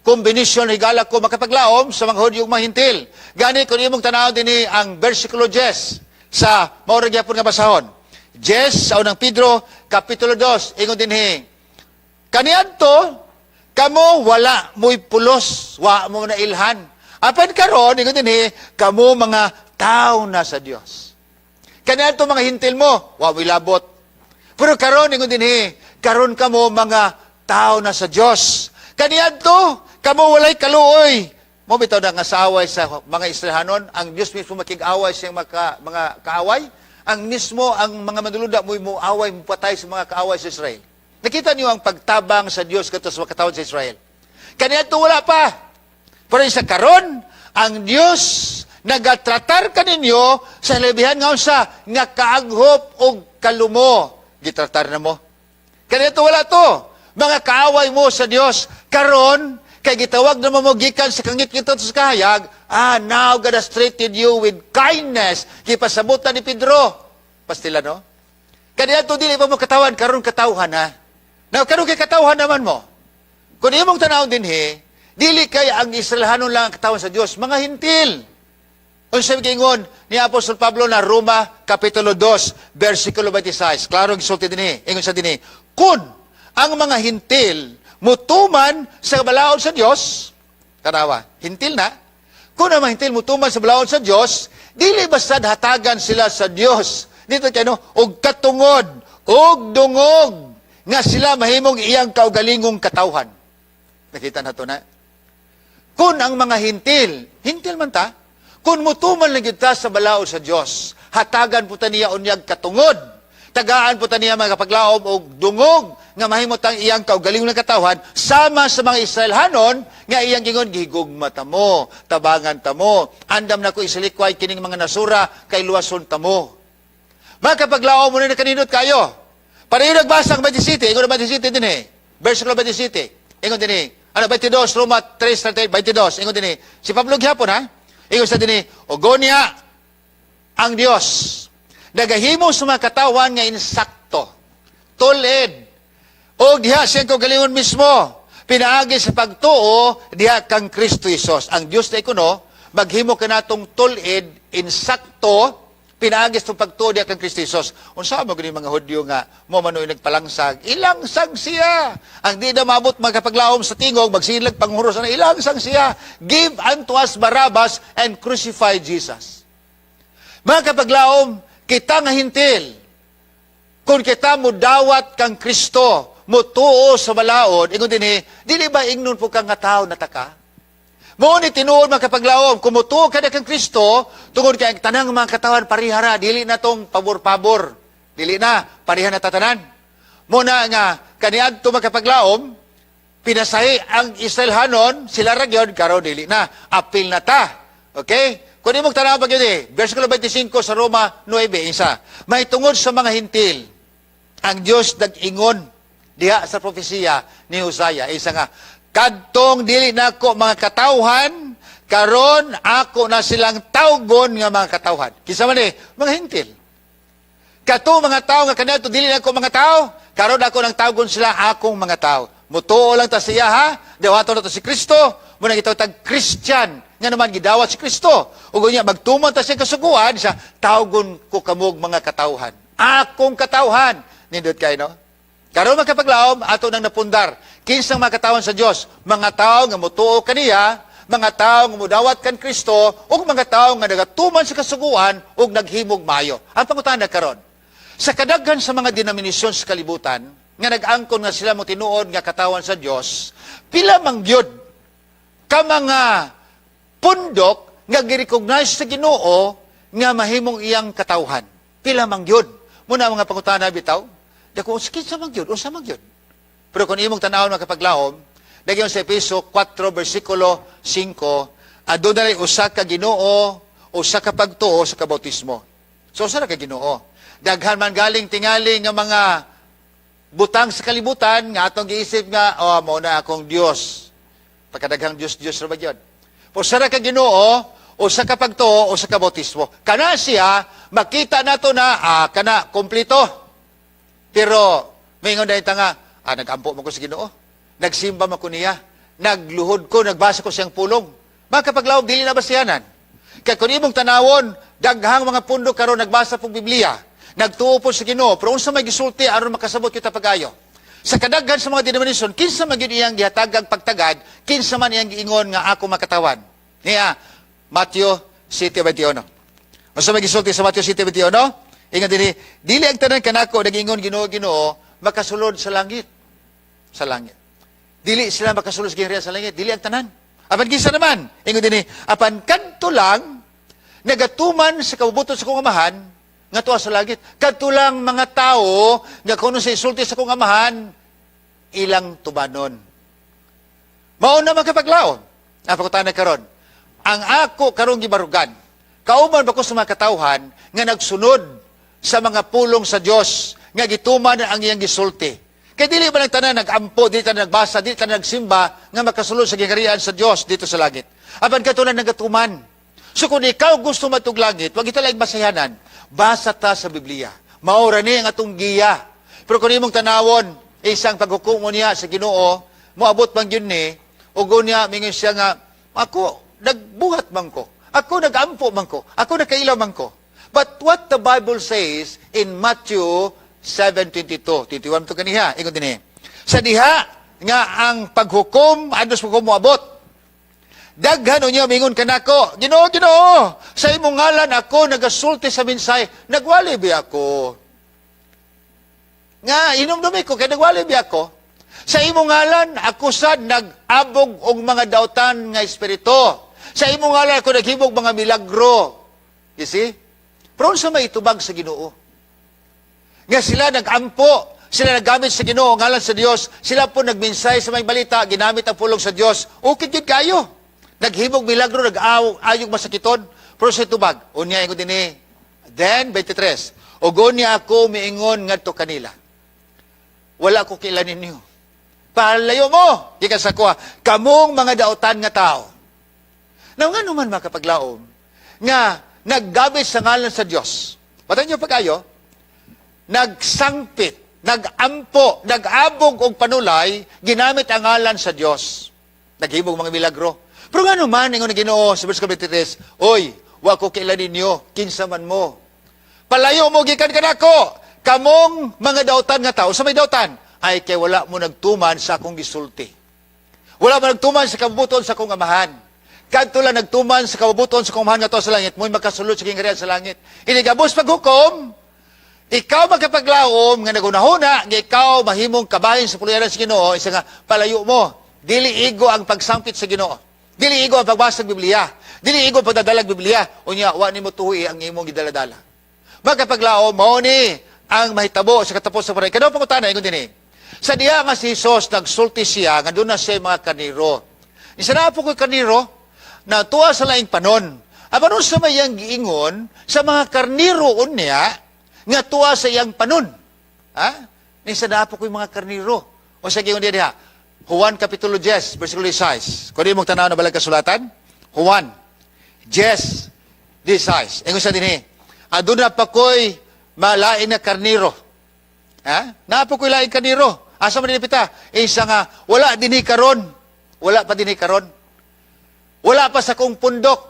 A: Kombinasyon, higala ko, makapaglaom, sa mga Hudyo ug mga Hintil. Gani kung imong tanaw dinhi ang versikulo 10 sa mao ra gyapon nga basahon. 10 sa Unang Pedro kapitulo 2, ingon dinhi: "Kaniadto kamo wala mo'y pulos, wa mo na ilhan. Apan karon," ingon dinhi, "kamo mga tao na sa Dios." Kaniadto mga Hintil mo, wa mo'y labot. Pero karon, ingon dinhi, karon kamo mga tao na sa Dios. Kaniadto kamo walay kaluoy. Mo bitaw na nga sa away sa mga Israelhanon, ang Dios mismo makig-away sa mga kaaway, ang mismo ang mga manluluda mo away, mo patay sa mga kaaway sa Israel. Nakita niyo ang pagtabang sa Dios kadto sa mga katawhan sa Israel. Kaniadto wala pa. Pero sa karon, ang Dios nagatratar kaninyo sa labihan nga unsa nga kaaghop og kalumo. Gitratar na mo. Kaniadto wala to. Mga kaaway mo sa Dios karon kay gitawag na mo gikan sa kangitngit sa kahayag, now God has treated you with kindness. Gipasabutan ni Pedro. Pastila, no? Kaniadto dili pa mo katawan, karon katawhan na. Now, karon kay katawhan naman mo. Kung imong tanawon dinhi, dili kay ang Israelhanon lang ang katawan sa Dios, mga Hintil. Unsa giingon ni Apostol Pablo na Roma kapitulo 2 versikulo 26? Klaro gisulti dinhi. Ingon sa dinhi, "Kun ang mga Hintil mutuman sa balaod sa Dios," tanawa, Hintil na. "Kung ang mga Hintil mutuman sa balaod sa Dios, dili basta hatagan sila sa Dios dito kay no og katungod og dungog nga sila mahimong iyang kaugalingong katawhan." Nakita na to na. Kung ang mga Hintil, Hintil man ta, kung mutuman lang gyud ta sa balaod sa Dios, hatagan po ta niya unyag katungod. Tagaan po ta niya mga kapaglaom og dungog nga mahimo tang iyang kaugalingon nga katawhan sama sa mga Israelhanon nga iyang gingon, "Gihigugma ta mo, tabangan ta mo, andam na ko isalikway kining mga nasura kay luwason ta mo." Mga kapaglaom, mo na kanindot kayo. Pareho nagbasa ang 27, ingon ang 27 din eh. Versikulo 27. Ingon din eh. Ano, 22, Roma 3, 22. Ingon din eh. Si Pablo gyapon ha. Ingon sa din eh, "Ug unya, ang Dios nagahimo sa mga katawan nga insakto, tulid, o diha siyang kaugalingon mismo, pinaagi sa pagtuo diha kang Kristo Jesus." Ang Dios na ikuno, maghimo kanatong tulid, insakto, pinaagi sa pagtuo diha kang Kristo Jesus. Unsa mo gani mga Hudyo nga mo manoy nagpalangsag, "Ilangsag siya." Ang di na maabot magkapaglaom sa tingog, magsilag panghuros na, "Ilangsag siya. Give unto us Barabbas and crucify Jesus." Mga kapaglaom, kita nga Hintil, kung kita mudawat kang Kristo, mutuo sa balaod, ingon din eh, dili ba ingnon po kang nga tao nataka? Mo ni tinuod, mga kapaglaom, kung mutuo ka na kang Kristo, tungod kay ang tanang mga katawan parihara, dili na tong pabor-pabor. Dili na, pareha na tatanan. Muna nga, kaniadto, mga kapaglaom, pinasahi ang Israelhanon, sila ra gyud, karon dili na, apil na ta. Okay? Kung imong tanaw pag yun eh, versikulo 25 sa Roma 9, isa, "May tungod sa mga Hintil, ang Dios nag-ingon diha sa propesiya ni Hosea, isa nga, 'Kadtong dili nako mga katawhan, karon ako na silang tawgon nga mga katawhan.'" Kinsa man eh? Mga Hintil. Kato mga tao nga kaniadto dili nako mga tao, karon ako nang tawgon sila akong mga tao. Mutuo lang ta siya ha, dawaton na to si Kristo, mo nang gitawag tag Christian, nga naman gidawat si Kristo. Ug unya magtuman ta siya kasuguan, siya tawgon ko kamog mga katawhan. Akong katawhan. Nindot kay no? Karon, makapaglaom, ato nang napundar. Kinsang mga katawan sa Dios? Mga tao nga mutuo kaniya, mga tao nga mudawat kan Kristo, ug mga tao nga nagatuman sa kasuguan ug naghimog maayo. Ang pangutana karon, sa kadaghan sa mga denominasyon sa kalibutan nga nag-angkon nga sila mo tinuod nga katawan sa Dios, pila man gyud ka mga pundok nga gi-recognize sa Ginoo nga mahimong iyang katawhan? Pila man gyud? Muna mga pangutana bitaw. Dako kinsa man gyud, unsa man gyud? Pero kung imong tanawon, mga kapaglahom, nagyon sa Efeso 4 versikulo 5, adunay usa ka Ginoo, usa ka pagtuo, usa ka bautismo. So usa ra ka Ginoo. Daghan man galing tingali nga mga butang sa kalibutan nga atong giisip nga, "Oh, mao na akong Dios." Pagkadaghang Dios Dios ra ba gyud. Usa ra ka Ginoo, usa ka pagtuo, usa ka bautismo. Kana siya makita nato na kana kompleto. Pero maingon dahil nga, "Nagampo man ko sa Ginoo. Nagsimba man ko niya. Nagluhod ko, nagbasa ko siyang pulong." Mga kapaglaom, dili na basihanan. Kaya kung imong tanawon, daghang mga pundo karon nagbasa pong Biblia, nagtuo po sa Ginoo, pero unsa may gisulti aron makasabot kita pag-ayo? Sa kadaghan sa mga denomination, kinsa man gyud iyang gihatagag pagtagad, kinsa man iyang giingon nga ako makatawan? Niya, Matthew 7:21. Unsa may gisulti sa Matthew 7:21? Ingon dinhi, "Dili ang tanan kanako nagingon, 'Ginoo, Ginoo,' makasulod sa langit." Sa langit. Dili sila makasulod sa gingharian sa langit, dili ang tanan. Apan kinsa naman? Ingon dinhi, "Apan kadto lang nagatuman sa kabubut-on sa akong Amahan nga tuwa sa langit." Kadto lang mga tao nga kung sa isulti sa akong Amahan ilang tumanon. Mao na, mga kapaglaom. Ang pangutana karon, ang ako karong gibarugan, kauban ba ko sa mga katawhan nga nagsunod sa mga pulong sa Dios nga gituman ang iyang gisulti? Kay dili ba lang tanan nagampo, dili tanan nagbasa, dili tanan nagsimba nga makasulod sa gingharian sa Dios dito sa langit. Apan kadto lang nagatuman. So kung ikaw gusto matug langit, wag kita lang basayanan. Basa ta sa Biblia. Mao ra ni ang atong giya. Pero kung imong tanawon, isang paghukom mo niya sa Ginoo, moabot man gyud ni, ug niya mingon siya nga, "Ako, nagbuhat man ko. Ako, nagampo man ko. Ako, nakailaw man ko." But what the Bible says in Matthew 7:22, 21 to kaniya, ingon dinhi, "Sa diha nga ang paghukom, andos paghukom moabot, daghan unya mingon kanako, 'Ginoo, Ginoo, sa imong ngalan ako nagasulti sa mensahe, nagwali bi ako.'" Nga inumdumi ko kay nagwali bi ako. "Sa imong ngalan ako sad nag-abog og mga dautan nga espiritu. Sa imong ngalan ako naghimog mga milagro." You see? Pero unsa may itubag sa Ginoo? Nga sila nagampo, sila naggamit sa Ginoo, ngalan sa Dios, sila po nagminsay sa may balita, ginamit ang pulong sa Dios. Okay gyud kayo. Naghimog milagro, nag-ayog masakiton. Pero sa tubag, unya ingon dinhi. Then, 23, "Ug unya ako miingon ngadto kanila, 'Wala ko kaila ninyo. Palayo mo, gikan sa akoa, kamong mga dautan nga tao.'" Now, nga naman, mga kapaglaom, nga naggamit sa ngalan sa Dios. Batan niyo pag-ayo, nagsangpit, nagampo, nag-abog og panulay, ginamit ang ngalan sa Dios. Naghimog mga milagro. Pero nga naman, ingon ni Ginoo sa verse 23, "Oy, wa ko kaila ninyo, kinsa man mo. Palayo mo gikan kanako, kamong mga dautan nga tao." Sa may dautan, ay kay wala mo nagtuman sa akong gisulti. Wala mo nagtuman sa kabubuton sa akong Amahan. Kadto lang nagtuman sa kabubuton sa akong Amahan nga tuwa sa langit, mo'y makasulod sa gingharian sa langit. Inigabos paghukom, ikaw magkapaglaom nga nagunahuna, nga ikaw mahimong kabahin sa puloy-anan sa Ginoo, isa nga palayo mo. Dili igo ang pagsangpit sa Ginoo. Dili igo ang pagbasa ng Biblia. Dili igo ang pagdadalag Biblia. Unya, wa nimo tuhi ang imong gidaladala. Magkapaglaom, mao ni ang mahitabo sa katapos sa panahon. Kano pangutana, ingon dinhi. Sa diha nga si Jesus, nagsulti siya, nga doon na siya mga karniro. Isa na po ko'y karniro, na tuwa sa laing panon. Apan sa mayang giingon, sa mga karniro unya, nga tuwa sa iyang panon? Ha? Ni sa na po ko'y mga karniro. O sa giingon diha, Juan Kapitulo 10, versikulo 6. Kung di mong tanaw na balag kasulatan, Juan 10, 16. Ingon sa dinhi, "Aduna pa ko'y malain na karniro." Ha? Naa pa ko'y laing karniro. Asa man dinhi pita? Isa nga, wala dinhi karon. Wala pa dinhi karon. Wala pa sa kong pundok.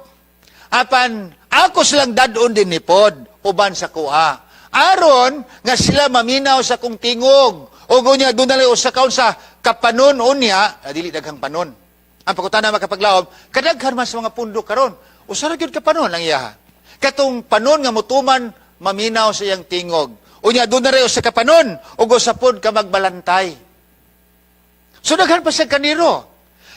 A: Apan, ako silang dad-on dinhi pod, uban sa kuha. Aron, nga sila maminaw sa kong tingog. O unya, doon na lang usa ka sa kapanon unya, dili daghang panon. Ang pagkutana, makapaglaom, kadaghan man sa mga pundok karon. Usa ra gyud ka panon ang iyaha. Katong panon nga mutuman, maminaw sa iyang tingog. Unya, doon na rin usa ka panon, ug usa pod ka magbalantay. So daghan pa sa karniro.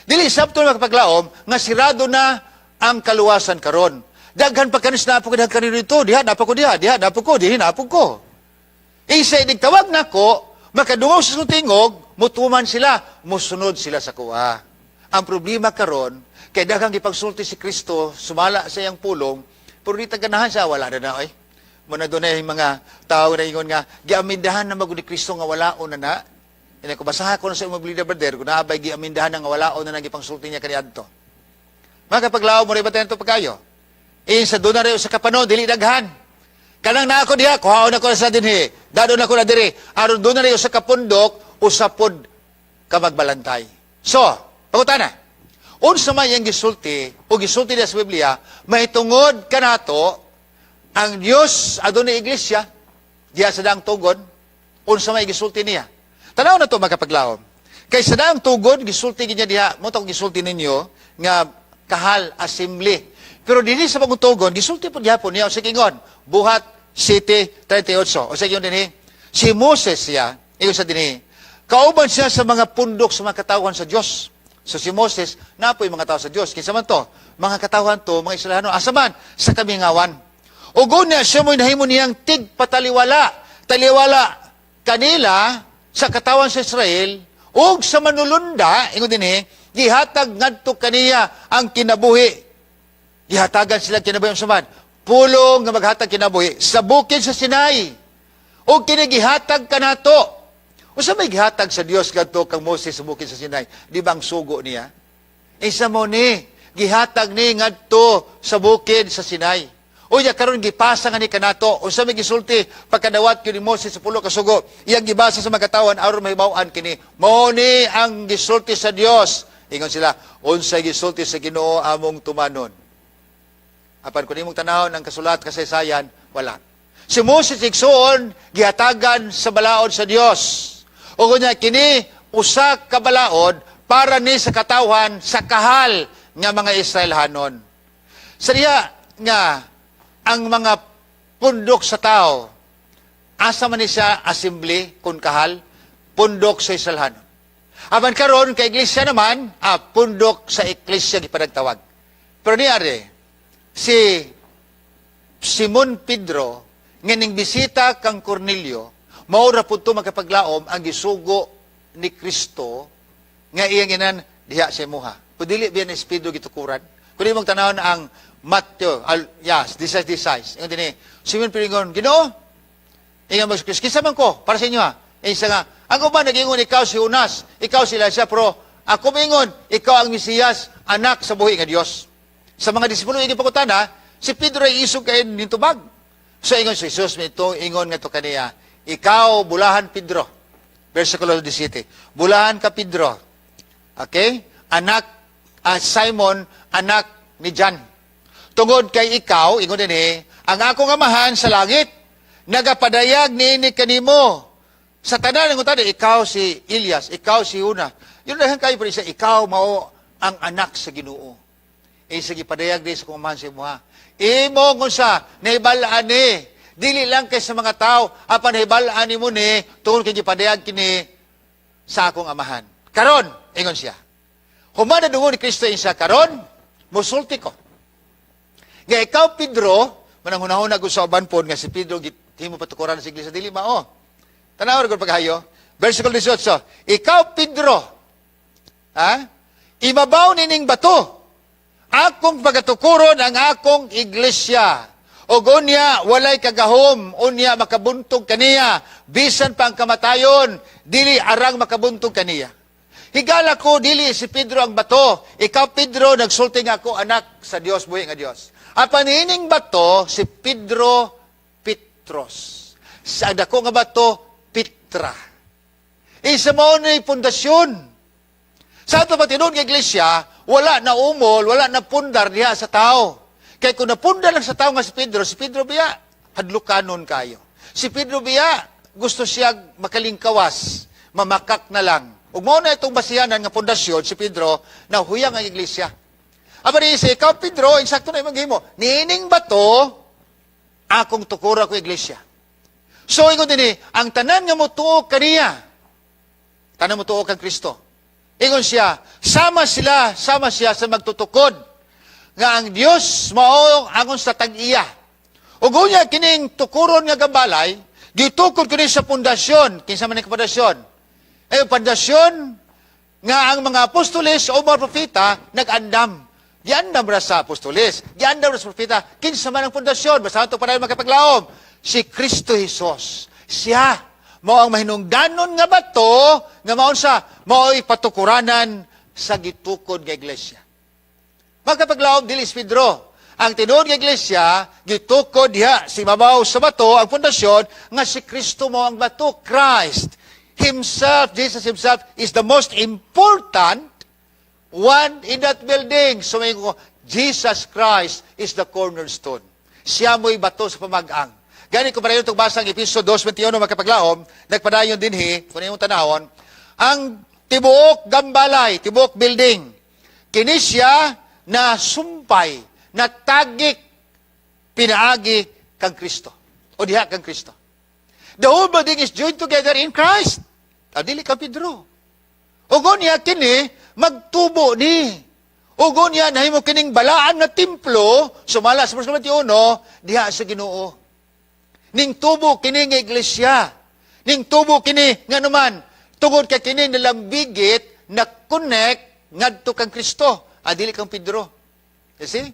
A: Dili sabto, makapaglaom, nga sirado na ang kaluwasan karon. Daghan pa kanis na po ko kanino dito, diha na ko diha, diha na ko, diha na ko. Isa inig tawag nako, makadungaw sa tingog, mutuman sila, musunod sila sa kuha. Ang problema karon, kay daghang gipagsulti si Kristo, sumala sa iyang pulong, pero di ta ganahan siya, wala na na, ay. Muna doon yung mga tao na ingon nga, giamindahan na magud ni Kristo nga wala na na. Ina ko basaha ko na sa imong Biblia, brother, kung naabay giamindahan na nga wala na na gipangsulti niya kaniadto. Mga kapaglaom, mo rin ba tayo pagkayo? Eh, sa doon na rin sa kapanon, dili daghan. Kanang na ako diha, kuhaon ako sa dinhi. Dadon ako na diri. Aron doon na rin sa kapundok, usapod ka magbalantay. So, pangutana. Unsa may iyang gisulti o gisulti niya sa Biblia, mahitungod kanato ang Dios adunay iglesia diha sa daang tugon, unsa may gisulti niya. Tanaw na to, makapaglaom. Kay sa daang tugon gisulti niya diha, mo to gisulti ninyo nga kahal, assembly. Pero dinhi sa bagong tugon, gisulti po gihapon niya sa kingon, Buhat 7:38. O sa ingon dinhi, si Moses siya, ingon sa dinhi, kauban siya sa mga pundok sa mga katawhan sa Dios. So si Moses, napoy mga tao sa Dios. Kinsa man to? Mga katawhan to, mga Israelano. Asa man? Sa kamingawan. Ug unya siya mo'y nahimo niyang tigpataliwala. Taliwala kanila sa katawan sa Israel ug sa manulunda, ingon dinhi, gihatag ngadto kaniya ang kinabuhi. Gihatagan sila kinabuhi ang suman. Pulong nga maghatag kinabuhi sa bukid sa Sinai. O kini gihatag kanato. Unsa may gihatag sa Dios kadto kang Moses sa bukid sa Sinai? Di ba ang sugo niya? Isa mo ni gihatag ni ngadto sa bukid sa Sinai. Unya karon gipasa nga ni kanato. Unsa may gisulti pagkadawat kini Moses sa pulo ka sugo? Iyang gibasa sa mga katawan aron mahibaw-an kini. Mao ni ang gisulti sa Dios. Ingon sila, unsay gisulti sa Ginoo among tumanon. Apan kung imong tanawon ang kasulat kasaysayan, wala. Si Moses, igsuon, gihatagan sa balaod sa Dios. O kunya kini usa ka balaod para ni sa katawhan sa kahal nga mga Israelhanon. Sa diha nga ang mga pundok sa tao, asa man ni siya assembly kung kahal, pundok sa Israelhanon. Apan karon kay iglesia naman, pundok sa iglesia gipanagtawag. Pero niari, si Simon Pedro nga ning bisita kang Cornelio, mao ra pud to, makapaglaom, ang gisugo ni Kristo nga iyang inan diha sa imuha. Kung dili biya ni si Pedro gitukuran. Kung di mong tanawon ang Matthew, yes, this is this size. Ingon dinhi, Simon Pedro ingon, "Ginoo," ingon mo si Kristo, "Kinsa man ko?" Para sa inyo ha. Eh, isa nga, ang uban nag-ingon, ikaw si Jonas, ikaw si Elijah, pero ako mingon, ikaw ang Mesiyas, anak sa buhi nga Dios. Sa mga disipulo, ingin pangutana, si Pedro ay isog kay nitubag. So ingon si Jesus, may ito, ingon nga to kaniya, "Ikaw, bulahan Pedro." Versikulo 17. "Bulahan ka, Pedro." Okay? "Anak, Simon, anak ni John. Tungod kay ikaw," ingon din eh, "ang akong Amahan sa langit, nagapadayag niini kanimo." Sa tanan ng utana, ikaw si Elias, ikaw si Una. Yun lang kayo pero isa, ikaw mao ang anak sa Ginoo. Eh, sige, padayag di sa kong Amahan sa imuha. Imo kung sa nahibal-an ni, dili lang kay sa mga tao, apan nahibal-an nimo ni, tungod kay gipadayag kini sa akong Amahan. Karon, ingon siya. Human na dungon ni Kristo siya, "Karon, musulti ko nga ikaw Pedro," manang hunahuna ko sa uban pod nga si Pedro gihimo patukuran sa iglesia, dili mao. Tanaw ko paghayo. Versikulo 18. "Ikaw Pedro, ha? Ibabaw nining bato akong pagatukuron ang akong iglesia. O unya, walay kagahom, unya makabuntog kaniya, bisan pa ang kamatayon, dili arang makabuntog kaniya." Higala ko, dili si Pedro ang bato. Ikaw, Pedro, nagsulti nga ako, anak sa Dios, buhi nga Dios. Apan ining bato, si Pedro, Petros. Sa dako nga bato, Petra. Isa mao ni pundasyon. Sa ato patinud nga iglesia, wala na umol, wala na pundar diha sa tao. Kay kung napundar lang sa tao nga si Pedro biya, hadlukanon kayo. Si Pedro biya, gusto siya makalingkawas, mamakak na lang. Ug mao na itong basihanan nga pundasyon, si Pedro, na huyang ang iglesia. Aba ni si ikaw Pedro, insakto na imong gihimo. Niining bato, akong tukura ko iglesia. So ingon dinhi, ang tanan nga motuo kaniya, tanan motuo kang Kristo. Ingon siya, sama sila, sama siya sa magtutukod nga ang Dios mao ang sa tag-iya. Ug unya kining tukuron nga gambalay, gitukod kini sa pundasyon. Kinsa man ni pundasyon? Eh, pundasyon nga ang mga apostoles o mga propeta nag-andam. Giandam ra sa apostoles, giandam ra sa propeta. Kinsa man ang pundasyon? Basta ato pa makapaglaom. Si Kristo Jesus. Siya mao ang mahinungdanon nga bato nga mao sa mao'y patukuranan sa gitukod nga iglesia. Magkapaglaom, dili si Pedro. Ang tinuod nga iglesia, gitukod diha sa ibabaw sa bato, ang pundasyon, nga si Kristo mao ang bato. Christ himself, Jesus himself, is the most important one in that building. So may ko, Jesus Christ is the cornerstone. Siya mo'y bato sa pamag-ang. Gani ko padayon itong basang Episo 2:21, makapaglaom, nagpadayon dinhi, kung imong tanawon, ang tibuok gambalay, tibuok building, kini siya na sumpay, na tagik, pinaagi kang Kristo. O diha kang Kristo. The whole building is joined together in Christ. Ah, dili ka Pedro. Ug niya kini magtubo ni. Ug niya nahimo kining balaan na templo sumala sa verse 21 diha sa Ginoo. Ning tubo kini nga iglesia. Ning tubo kini nga naman tungod kay kini nalambigit na connect ngadto kang Kristo. Ah, dili kang Pedro. You see?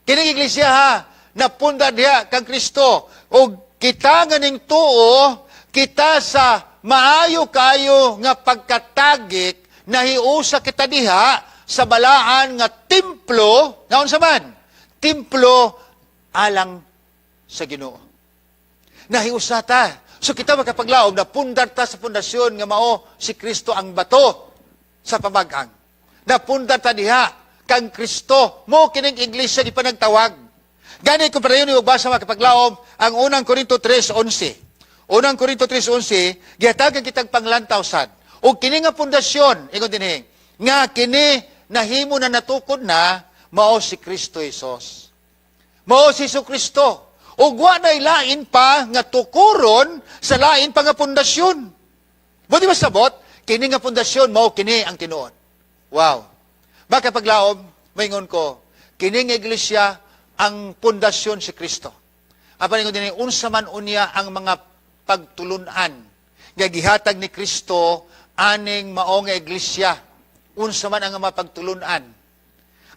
A: Kining iglesia ha, napunda diha kang Kristo. O kita nga ning tuo, kita sa maayo kayo nga pagkatagik, nahiusa kita diha sa balaan nga templo, nga unsa man? Templo alang sa Ginoo. Nahiusa ta. So kita makapaglaom na pundar ta sa pundasyon nga mao si Kristo ang bato sa pamag-ang. Napundar ta diha kang Kristo mao kining iglesia gipanagtawag. Gani kung padayon ni basa, makapaglaom, ang Unang Korinto 3:11. Unang Korinto 3:11, gihatagan kitag panglantaw sad. Og kini nga pundasyon, ingon dinhi, nga kini nahimo na natukod na mao si Kristo Jesus. Mao si Hesus Kristo. Ug wa nay lain pa nga tukuron sa lain pa nga pundasyon. Buti masabot, kini nga pundasyon mao kini ang tinuod. Wow. Makapaglaom, maingon ko, kini nga iglesia ang pundasyon si Kristo. Apan ingon dinhi, unsa man unya ang mga pagtulunan nga gihatag ni Kristo aning mao nga iglesia? Unsa man ang mga pagtulunan?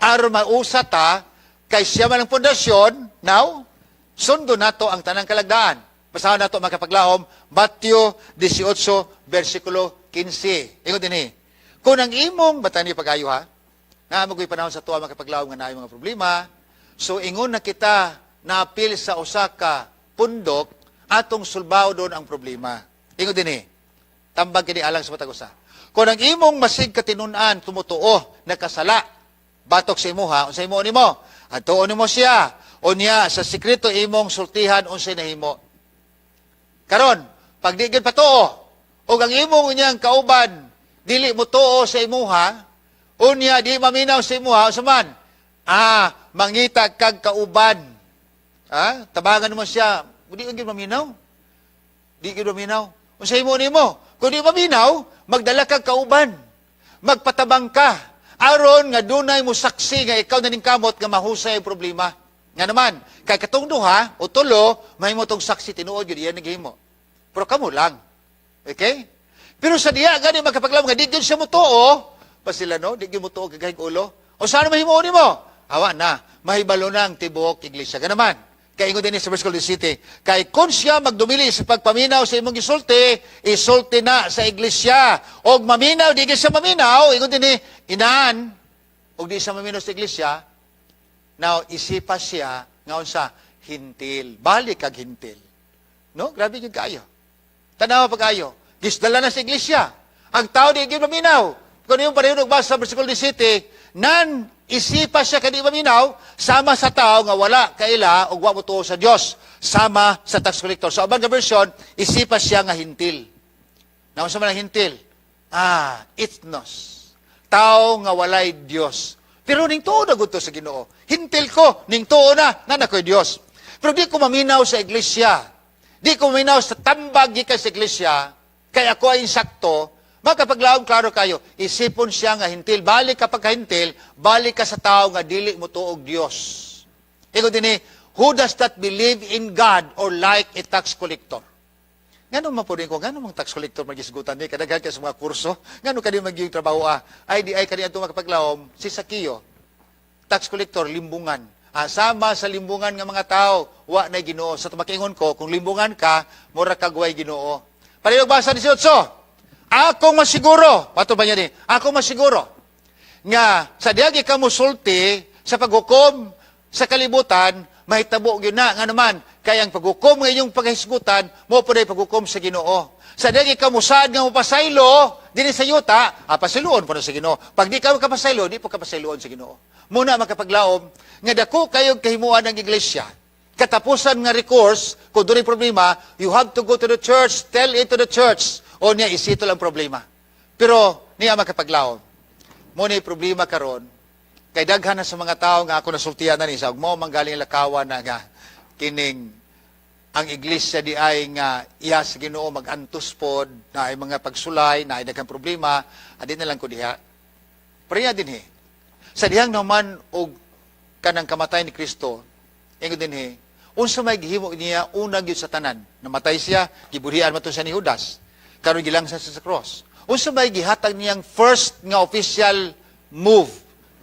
A: Aron mausa ta, kay siya man ang pundasyon, now, sundo nato ang tanang kalagdaan. Basahan nato, makapaglahom, Matthew 18, versikulo 15. Ingon dinhi, kung ang imong, bata niyo pag-ayo ha, naa man panahon sa tuwa, makapaglahom, nga naay mga problema, so ingon na kita naapil sa usa ka pundok, atong sulbaw doon ang problema. Ingon dinhi, tambag kini alang sa matag usa. Kung ang imong masig katinunan tumutuo nakasala batok sa imuha, unsa imo nimo? Adtuon nimo siya. Unya sa sekreto imong sultihan unsay nahimo. Karon, pag di gyud patuo, ug ang imong unyang kauban dili mo tuo sa imuha, unya di maminaw sa imuha, unsa man? Ah, mangita kag kauban. Ah, tabangan mo siya, di gyud maminaw. Di gyud maminaw. Unsa imo nimo? Kung di maminaw, magdala kag kauban. Magpatabang ka. Aron nga dunay mo saksi nga ikaw na ning kamot nga mahusay ang problema. Nga naman, kay katong duha o tulo, mahimo tong saksi, tinuod gyud iyan naghimo. Pero kamo lang. Okay? Pero sa diya gani, magkapaglaom, nga di gyud siya motuo, pa sila no, di gyud motuo kagahig ulo. O saan mahimo nimo? Awa na, mahibalo na ang tibuok iglesia. Ganaman, kay ingon din sa verse 17, kay kung siya magdumili sa pagpaminaw sa imong gisulti, isulti na sa iglesia. Og maminaw, di gyud siya maminaw, ingon din inaan, og di siya maminaw sa iglesia, now isipa siya nga unsa? Hintil. Balik kag hintil. No? Grabe gyud kaayo. Tanawa pa kayo. Gisdala na sa iglesia. Ang tao di gyud maminaw. Kung yung pareho nagbasa sa versikulo 17, nan isipa siya kadi maminaw, sama sa tao nga wala kaila ug wa motuo sa Dios, sama sa tax collector. Sa ubang nga version, isipa siya nga hintil. Naunsa man ang hintil? Ah, ethnos. Tao nga walay Dios. Pero ning tuo na gud to sa Ginoo. Hintil ko, ning tuo na, na nakoy Dios. Pero di ko maminaw sa iglesia. Di ko maminaw sa tambag gikan sa iglesia, kay ako ay insakto. Makapaglaom, klaro kayo, isipon siya nga hintil. Balik ka pagkahintil, balik ka sa tao nga dili mo tuog Dios. Ingon din who does not believe in God or like a tax collector. Ngano man po ko, ngano mang tax collector magisgutan ni, kadaghan kay sa mga kurso, ngano kani magiging trabaho ah, ay di ay kani adto, makapaglahom, si Sakio, tax collector, limbungan. Ah, sama sa limbungan nga mga tao, wa na Ginoo. Sa tumakingon ko, kung limbungan ka, mura kag way Ginoo. Palihog basa 18. Akong masiguro, pato ba niya ni? Akong masiguro nga sa diha ka musulti sa paghukom sa kalibutan, mahitabo gyud na. Nga naman kay ang paghukom nga inyong paghisgutan mo po paghukom sa Ginoo. Sa diha ka musad nga mopasaylo dinhi sa yuta, pasayloon po na sa Ginoo. Pag di ka makapasaylo, di po ka pasayloon sa Ginoo. Muna makapaglaom nga dako kayog kahimuan ng iglesia. Katapusan nga recourse kung dunay problema, you have to go to the church, tell it to the church o niya i-settle ang problema. Pero niya makapaglaom mo ni problema karon kay daghan na sa mga tao nga ako nasultihan na ni sa mo manggaling lakawan na nga kining ang iglesia di ay nga iya sa Ginoo magantos pod na ay mga pagsulay na ay daghang problema adi na lang ko diha. Pero iya dinhi sa dihang naman og kanang kamatay ni Kristo, ingon dinhi, unsa may gihimo niya una gyud sa tanan? Namatay siya, gibudhian man to siya ni Judas, karon gilangsan siya sa cross. Unsa may gihatag niyang first nga official move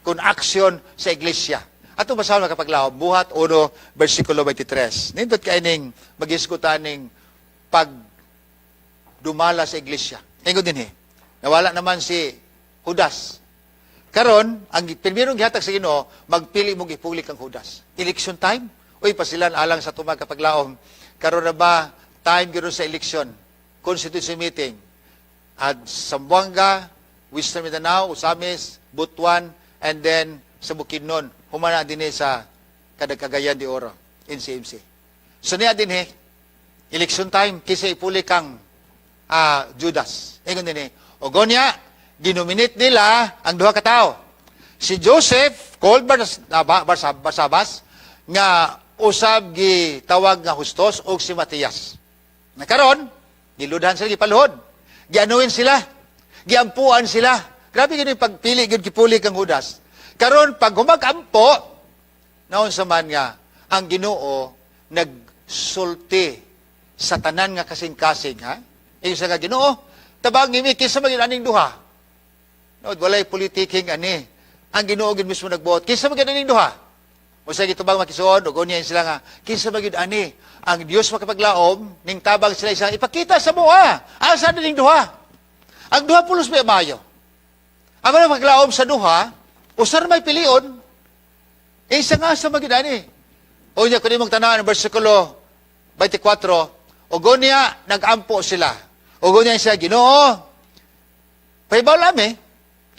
A: kun action sa iglesia? Ato basahon, makapaglaom, Buhat 1 versikulo 23. Nindot kay ning magisgutan ning pag dumala sa iglesia. Ingon dinhi, nawala naman si Judas. Karon, ang primerong gihatag sa Ginoo, magpili mo gipuli kang Judas. Election time? Uy, pasilan alang sa tumag kapaglaom. Karon na ba time gyud sa election? Constituency meeting. At Zamboanga, Western Mindanao, Ozamiz, Butuan, and then sa Bukidnon. Humana din sa Cagayan de Oro, NCMC. So niya din election time, kisa ipuli kang Judas. Ingon din o gonya, ginominate nila ang duha ka tawo. Si Joseph, called Barsabas, nga usab gitawag nga Justos, og si Matias. Nakaron, giludhan sila, gipaluhod. Gianuin sila. Giampuan sila. Grabe gid yung pagpili, gid gipuli kang Judas. Karon pag humagampo, naon sa man nga, ang Ginoo nagsulti sa tanan nga kasing-kasing, ha? Ingon sa nga Ginoo, tabang imi kinsa man aning duha. No, walay politiking ani. Ang Ginoo gid mismo nagbuot. Kinsa man aning duha? O sa gitubang makisuon, ug unya sila nga, kinsa man gyud ani? Ang Dios makapaglaom, ning tabang sila isa, ipakita sa mua. Asa na ning duha? Ang duha pulos may mayo. Ang mga paglaom sa duha, usar may pilion, isa nga sa magyud ani. O niya, kung imong tanawan, versikulo 24, o gunya, nagampo sila. O gunya siya, "Ginoo, pahibalo ami,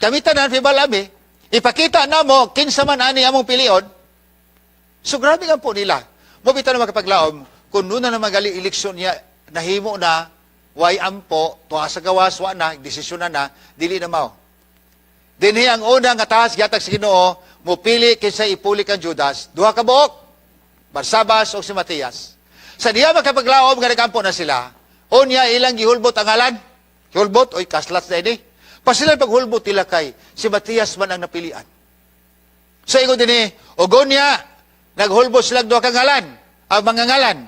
A: kami tanan, pahibalo ami, ipakita na mo, kinsa man ani among pilion." So grabe nga po nila. Mo bitaw na makapaglaom, kung nuna na magali eleksyon niya, nahimo na, way ampo, tuwa sa gawas, wa na, desisyon na na, dili na mao. Dinhi ang una nga taas gihatag sa Ginoo, mupili kinsa ipuli kang Judas, duha ka buok, Barsabas o si Matias. Sa diha makapaglaom nga nagampo na sila, unya ilang gihulbot ang ngalan. Gihulbot, oy kaslat na ini. Pasila paghulbot nila kay si Matias man ang napilian. Sa ingon dinhi, ugonya, naghulbot sila duha ka ngalan, ang mga ngalan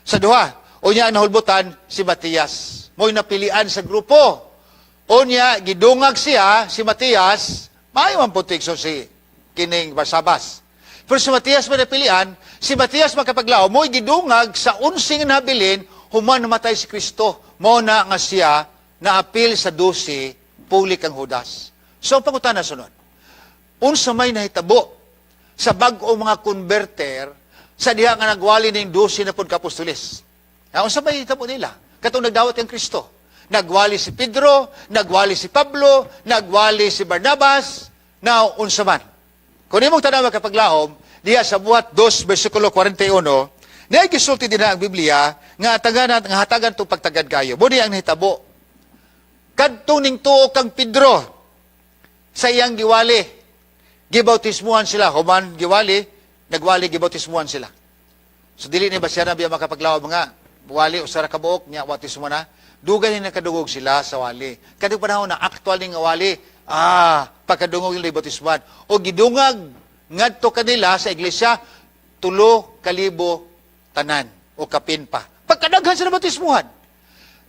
A: sa duha. Unya ang nahulbotan si Matias. Mo'y napilian sa grupo. Unya gidungag siya si Matias, maayo man putik so si kining Barsabas. Pero si Matias man napilian, si Matias makapaglaom, mo'y gidungag sa unsing nabilin, human namatay si Kristo. Mo na nga siya naapil sa 12, puli kang Judas. So, ang pangutana sunod, unsa may nahitabo sa bag-o mga converter sa diha nga nagwali ning 12 na pud ka apostoles? Ha, unsa may nahitabo nila? Katong nagdawat kang Kristo. Nagwali si Pedro, nagwali si Pablo, nagwali si Barnabas, now unsa man? Kung imong tanaw makapaglaom, diha sa Buhat 2 versikulo 41, niya gisulti din na ang Biblia nga tagan nga hatagan itong pagtagad kayo. Muni ang nahitabo. Kadtong ning tuo kang Pedro sa iyang giwali, gibautismuhan sila. Human giwali, nagwali, gibautismuhan sila. So dili ni ba siya na biya makapaglaom mga wali usa ra ka buok nya bautismo na. Dugay ni nakadungog sila sa wali. Kadtong panahon na actual ni nga wali, pagkadungog nila bautismuhan. O gidungag ngadto kanila sa iglesia 3,000 tanan o kapin pa. Pagkadaghan sila bautismuhan.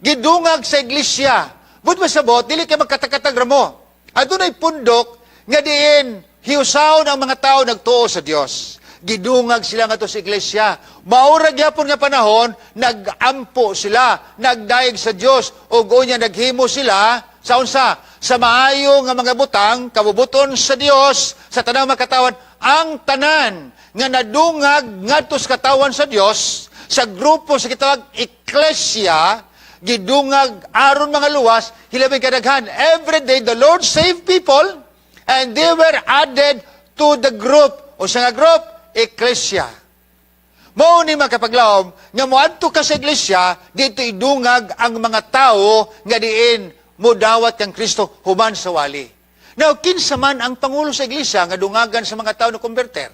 A: Gidungag sa iglesia. Bud masabot, dili kay magkatakatag ramo. Adunay pundok nga diin hiusaon ang mga tao nagtuo sa Dios. Gidungag sila ngadto sa iglesia. Mao ra gyapon nga panahon, nagampo sila, nagdayeg sa Dios ug unya naghimo sila sa unsa? Sa maayo nga mga butang, kabubuton sa Dios, sa tanang makatawan, ang tanan nga nadungag ngadto sa katawan sa Dios, sa grupo sa gitawag eklesia, gidungag aron mga luwas, hilabing kadaghan. Every day, the Lord saved people, and they were added to the group. O sa nga group? Eklesia. Mao ni, makapaglaom, nga moadto ka sa iglesia, dito idungag ang mga tao nga diin mudawat kang Kristo human sa wali. Now, kinsa man ang pangulo sa iglesia nga dungagan sa mga tao na konberter?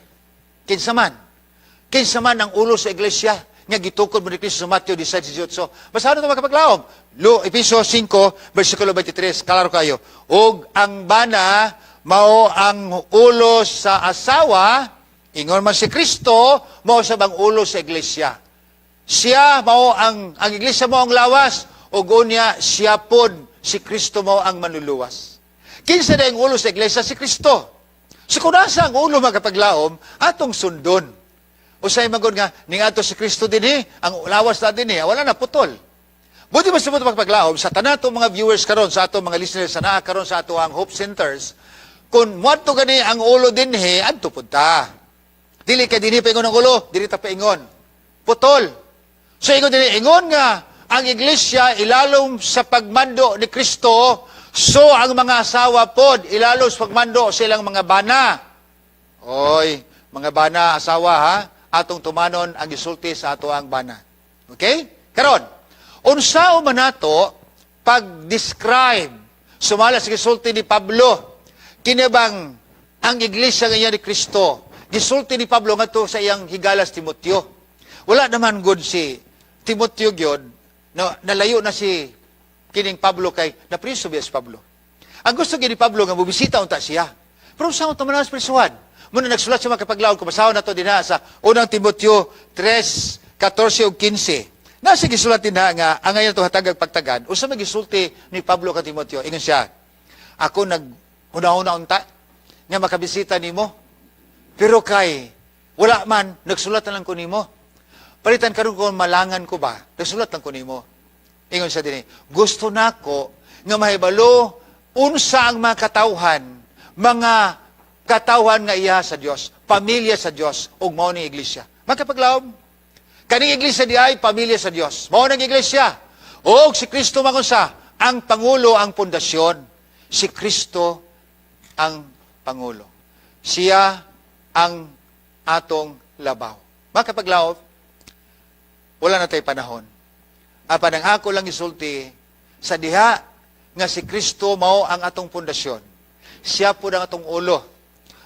A: Kinsa man? Kinsa man ang ulo sa iglesia nga gitukod mo ni Kristo sa Mateo 16:18? Basahan ito, makapaglaom. Episo 5, versikulo 23, klaro kayo. "Ug ang bana mao ang ulo sa asawa, ingon man si Kristo, mao sa bang ulo sa iglesia." Siya mao ang iglesia mao ang lawas, ug unya siya pod si Kristo mao ang manluluwas. Kinsa na ang ulo sa iglesia? Si Kristo. So kung nasa ang ulo, makapaglaom, atong sundon. Usay magod nga, ning ato si Kristo dinhi, ang lawas na dinhi, wala na, putol. Buti mas mo pagpaglaom, sa tanan ato mga viewers karon, sa ato mga listeners, sa naa karon sa ato ang Hope Centers, kung muadto gani ang ulo dinhi, adto pud ta. Dili kay dinhi paingon ang ulo, dili ta paingon. Putol. So ingon dinhi, ingon nga ang iglesia ilalom sa pagmando ni Kristo, so ang mga asawa pod ilalom sa pagmando sa ilang mga bana. Oy, mga bana, asawa ha, atong tumanon ang gisulti sa ato ang bana. Okay? Karon, unsa man nato pag-describe sumala sa gisulti ni Pablo kini bang ang iglesia nga ni Kristo? Gisulti ni Pablo ngadto sa iyang higalas Timoteo. Wala naman gud si Timoteo gyud, no, nalayo na si kining Pablo kay napriso biya si Pablo. Ang gusto gyud ni Pablo nga mobisita unta siya. Pero sa unta man na prisuhan? Muna nagsulat siya, makapaglaom, kung basahon nato dinha sa unang Timoteo 3, 14 ug 15. Nasa gisulat dinha nga ang ngayon to hatagag pagtagan, usa may gisulti ni Pablo kang Timoteo. Ingon siya, "Ako nag una-una unta nga makabisita nimo. Pero kay wala man, nagsulat na lang ko nimo. Palitan karon kung malangan ko ba, nagsulat lang ko nimo." Ingon siya dinhi, "Gusto nako nga mahibalo unsa ang mga katawhan nga iya sa Dios, pamilya sa Dios ug mao ni iglesia." Makapaglaom, kaning iglesia di ay pamilya sa Dios. Mao nang iglesia. Og si Kristo mangunsa ang pangulo, ang pundasyon. Si Kristo ang pangulo. Siya ang atong labaw. Makapaglaom, wala na tayo panahon. Apan ang ako lang isulti, sa diha nga si Kristo mao ang atong pundasyon. Siya po ang atong ulo.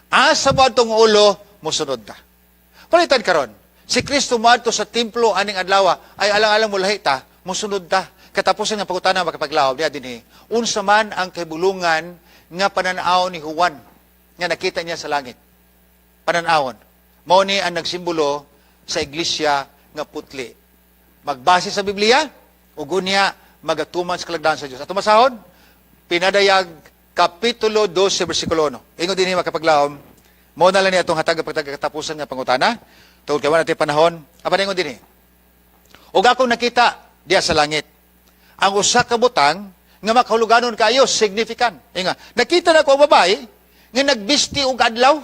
A: Asa mo atong ulo, musunod ta. Palitan karon, si Kristo moadto sa templo aning adlaw, ay alang-alang mo lahi ta, musunod ta. Katapusan nga pangutana, makapaglaom, diha dinhi. Unsa man ang kahibulungan nga pananaw ni Juan nga nakita niya sa langit? Pananawon. Mao ni ang nagsimbolo sa iglesia nga putli. Magbase sa Biblia, ug unya magatuman sa kalagdan sa Dios. Ato masahon, Pinadayag Kapitulo 12, versikulo 1. Ingon dinhi, makapaglaom, mao na lang niya atong hatag pagkatapusan nga pangutana. Tungod kay wala natin panahon, apan ingon dinhi. "Ug akong nakita diya sa langit ang usa ka butang nga makahuluganon kaayo, significant." Inga, nakita na ko ang babae nga nagbisti og adlaw.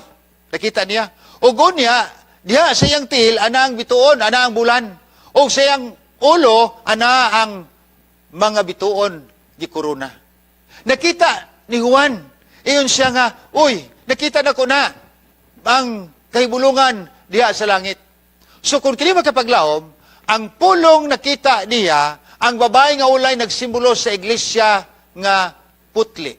A: Nakita niya. Ug unya, diha sa iyang tiil ana ang bituon, ana ang bulan. Ug sa iyang ulo ana ang mga bituon gikorona. Nakita ni Juan. Iyon siya nga, "Uy, nakita na ko na ang kahibulungan diha sa langit." So kung kini makapaglaom, ang pulong nakita niya, ang babae nga ulay nagsimbolo sa iglesia nga putli.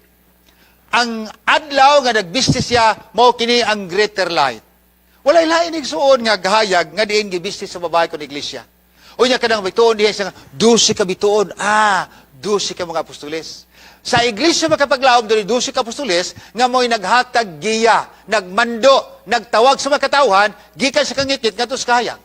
A: Ang adlaw nga nagbisti siya, mao kini ang greater light. Walay lain, igsuon, nga gahayag nga diin gibisti sa babae kon iglesia. Unya kanang bituon diha sa 12 ka bituon, 12 ka mga apostoles. Sa iglesia, makapaglaom, diri 12 ka apostoles nga mo'y naghatag giya, nagmando, nagtawag sa mga katawhan gikan sa kangitngit ngadto sa kahayag.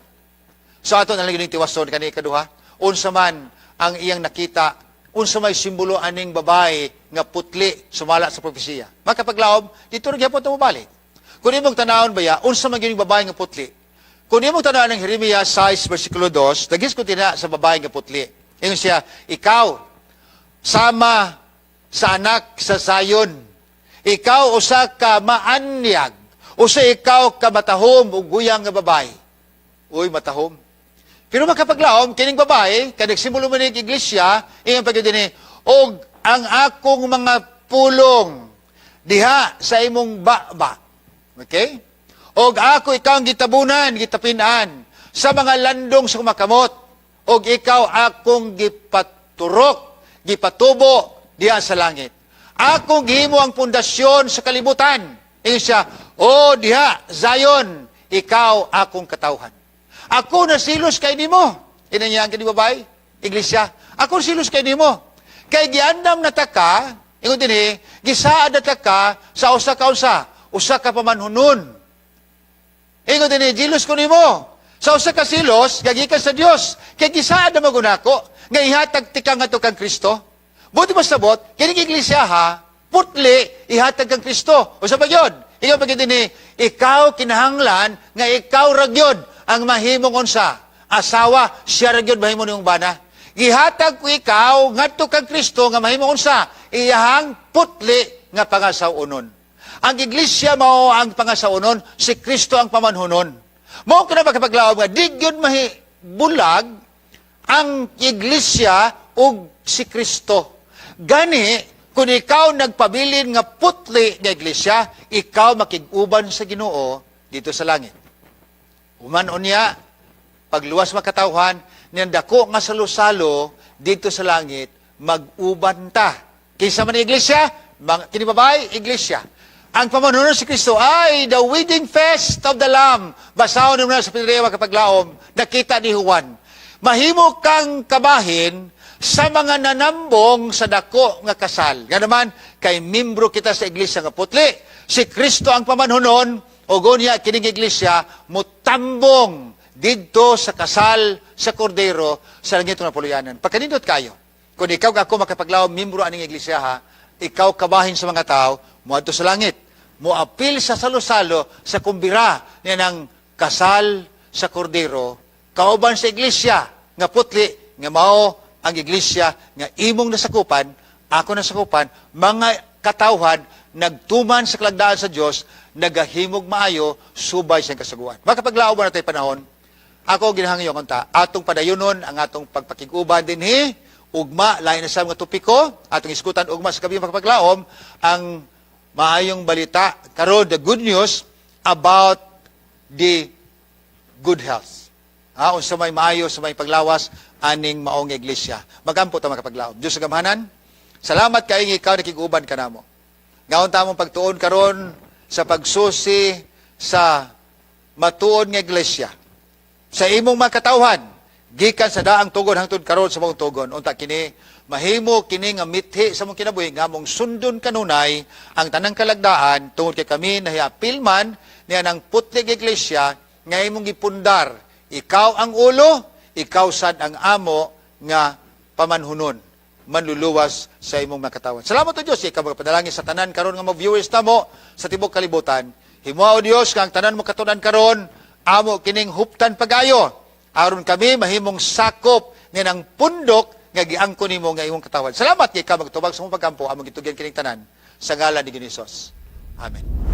A: So ato na lang yung tiwason kani kaduha. Unsa man ang iyang nakita, unsa may simbolo aning babae nga putli sumala sa propesiya? Makapaglaom, dito ra gyapon ta mobalik. Kung imong tanawon baya, unsa man gyud babae nga putli? Kung imong tanawon ang Jeremias 6 versikulo 2, nagisgot na sa babae nga putli. Ingon siya, "Ikaw sama sa anak sa Zion. Ikaw usa ka maanyag, usa ikaw ka matahom ug guyang nga babae." Uy, matahom. Pero makapaglaom, kining babae, kay nagsimbolo man ning iglesia, ingon pa gyud dinhi, "Og ang akong mga pulong diha sa imong baba." Okay? "Og ako ikaw ang gitabunan, gitapinan sa mga landong sa kumakamot. Og ikaw akong gipaturok, gipatubo diha sa langit. Akong gihimo ang pundasyon sa kalibutan." Ingon siya, "O diha, Zion, ikaw akong katawhan. Ako nasilos kay nimo." Ina niya ang kini babae, iglesia. "Ako silos kay nimo. Kay giandam na ta ka," ingon dinhi, "gisaad na ta ka sa usa ka usa ka pamanhunon." Ingon dinhi, "Jealous ko nimo. Sa usa ka silos, gagikan sa Dios. Kay gisaad na magunako, nga ihatag tika nga kang Kristo." Buti masabot, kining iglesia ha, putli, ihatag kang Kristo. Usa ba yun? Ikaw pa dinhi, "Ikaw kinahanglan nga ikaw ra gyud ang mahimong unsa? Asawa, siya ra gyud mahimo niyong bana. Gihatag ko ikaw ngadto kang Kristo nga mahimong unsa? Iyahang putli nga pangasaw-onon." Ang iglesia mao ang pangasaw-onon, si Kristo ang pamanhunon. Mao kana, makapaglaom, nga di gyud mahi bulag ang iglesia ug si Kristo. Gani, kung ikaw nagpabilin nga putli nga iglesia, ikaw makig-uban sa Ginoo dito sa langit. Human unya, pagluwas makatawhan, niyang dako nga salo-salo dito sa langit, mag-uban ta. Kinsa man ang iglesia? Kini babae, iglesia. Ang pamanhunon si Kristo ay the wedding feast of the Lamb. Basahon mo na sa Pinrewa, kapaglaom, nakita ni Juan. Mahimo kang kabahin sa mga nanambong sa dako nga kasal. Nga naman, kay membro kita sa iglesia nga putli. Si Kristo ang pamanhunon, ug unya kining iglesia mutambong didto sa kasal sa Kordero sa langit nga puluyanan. Pagkanindot kayo, kung ikaw ako, makapaglaom, membro aning iglesia ha, ikaw kabahin sa mga tao, muadto sa langit. Moapil sa salo-salo sa kumbira niya ng kasal sa Kordero, kauban sa iglesia nga putli, nga mao ang iglesia nga imong nasakupan, ako nasakupan, mga katawhan nagtuman sa kalagdaan sa Dios, nagahimog maayo subay sa kasuguan. Makapaglaom na tayo panahon, ako ginahangyo unta atong padayonon ang atong pagpakig-uban dinhi ugma, lain na sa mga topiko atong isgutan ugma sa gabi, makapaglaom, ang maayong balita karon, the good news about the good health. Ha, unsa may maayo sa may paglawas aning maong iglesia. Magampo ta, makapaglaom. Diyos sa gamhanan, salamat kay ikaw nakig-uban kanamo. Ngaon ta mong pagtuon karon sa pagsusi sa matuod nga iglesia sa imong mga katawhan gikan sa daang tugon hangtod karon sa maong tugon. Unta kini mahimo kini nga mithi sa mong kinabuhi nga mong sundon kanunay ang tanang kalagdaan, tungod kay kami nahiapil man niya ng putlig iglesia nga imong gipundar. Ikaw ang ulo, ikaw sad ang amo nga pamanhunon, manluluwas sa imong mga katawan. Salamat o Dios, ikaw magpadalangin sa tanan karon nga mga viewers namo sa tibok kalibutan. Himoa o Dios nga ang tanan mo katunan karon amo kining huptan pagayo aron kami mahimong sakop ni ng pundok nga giangkon nimo nga imong katawan. Salamat kay ikaw magtubag sa mong pagkampo. Among gitugyan kining tanan sa ngalan ni Hesus. Amen.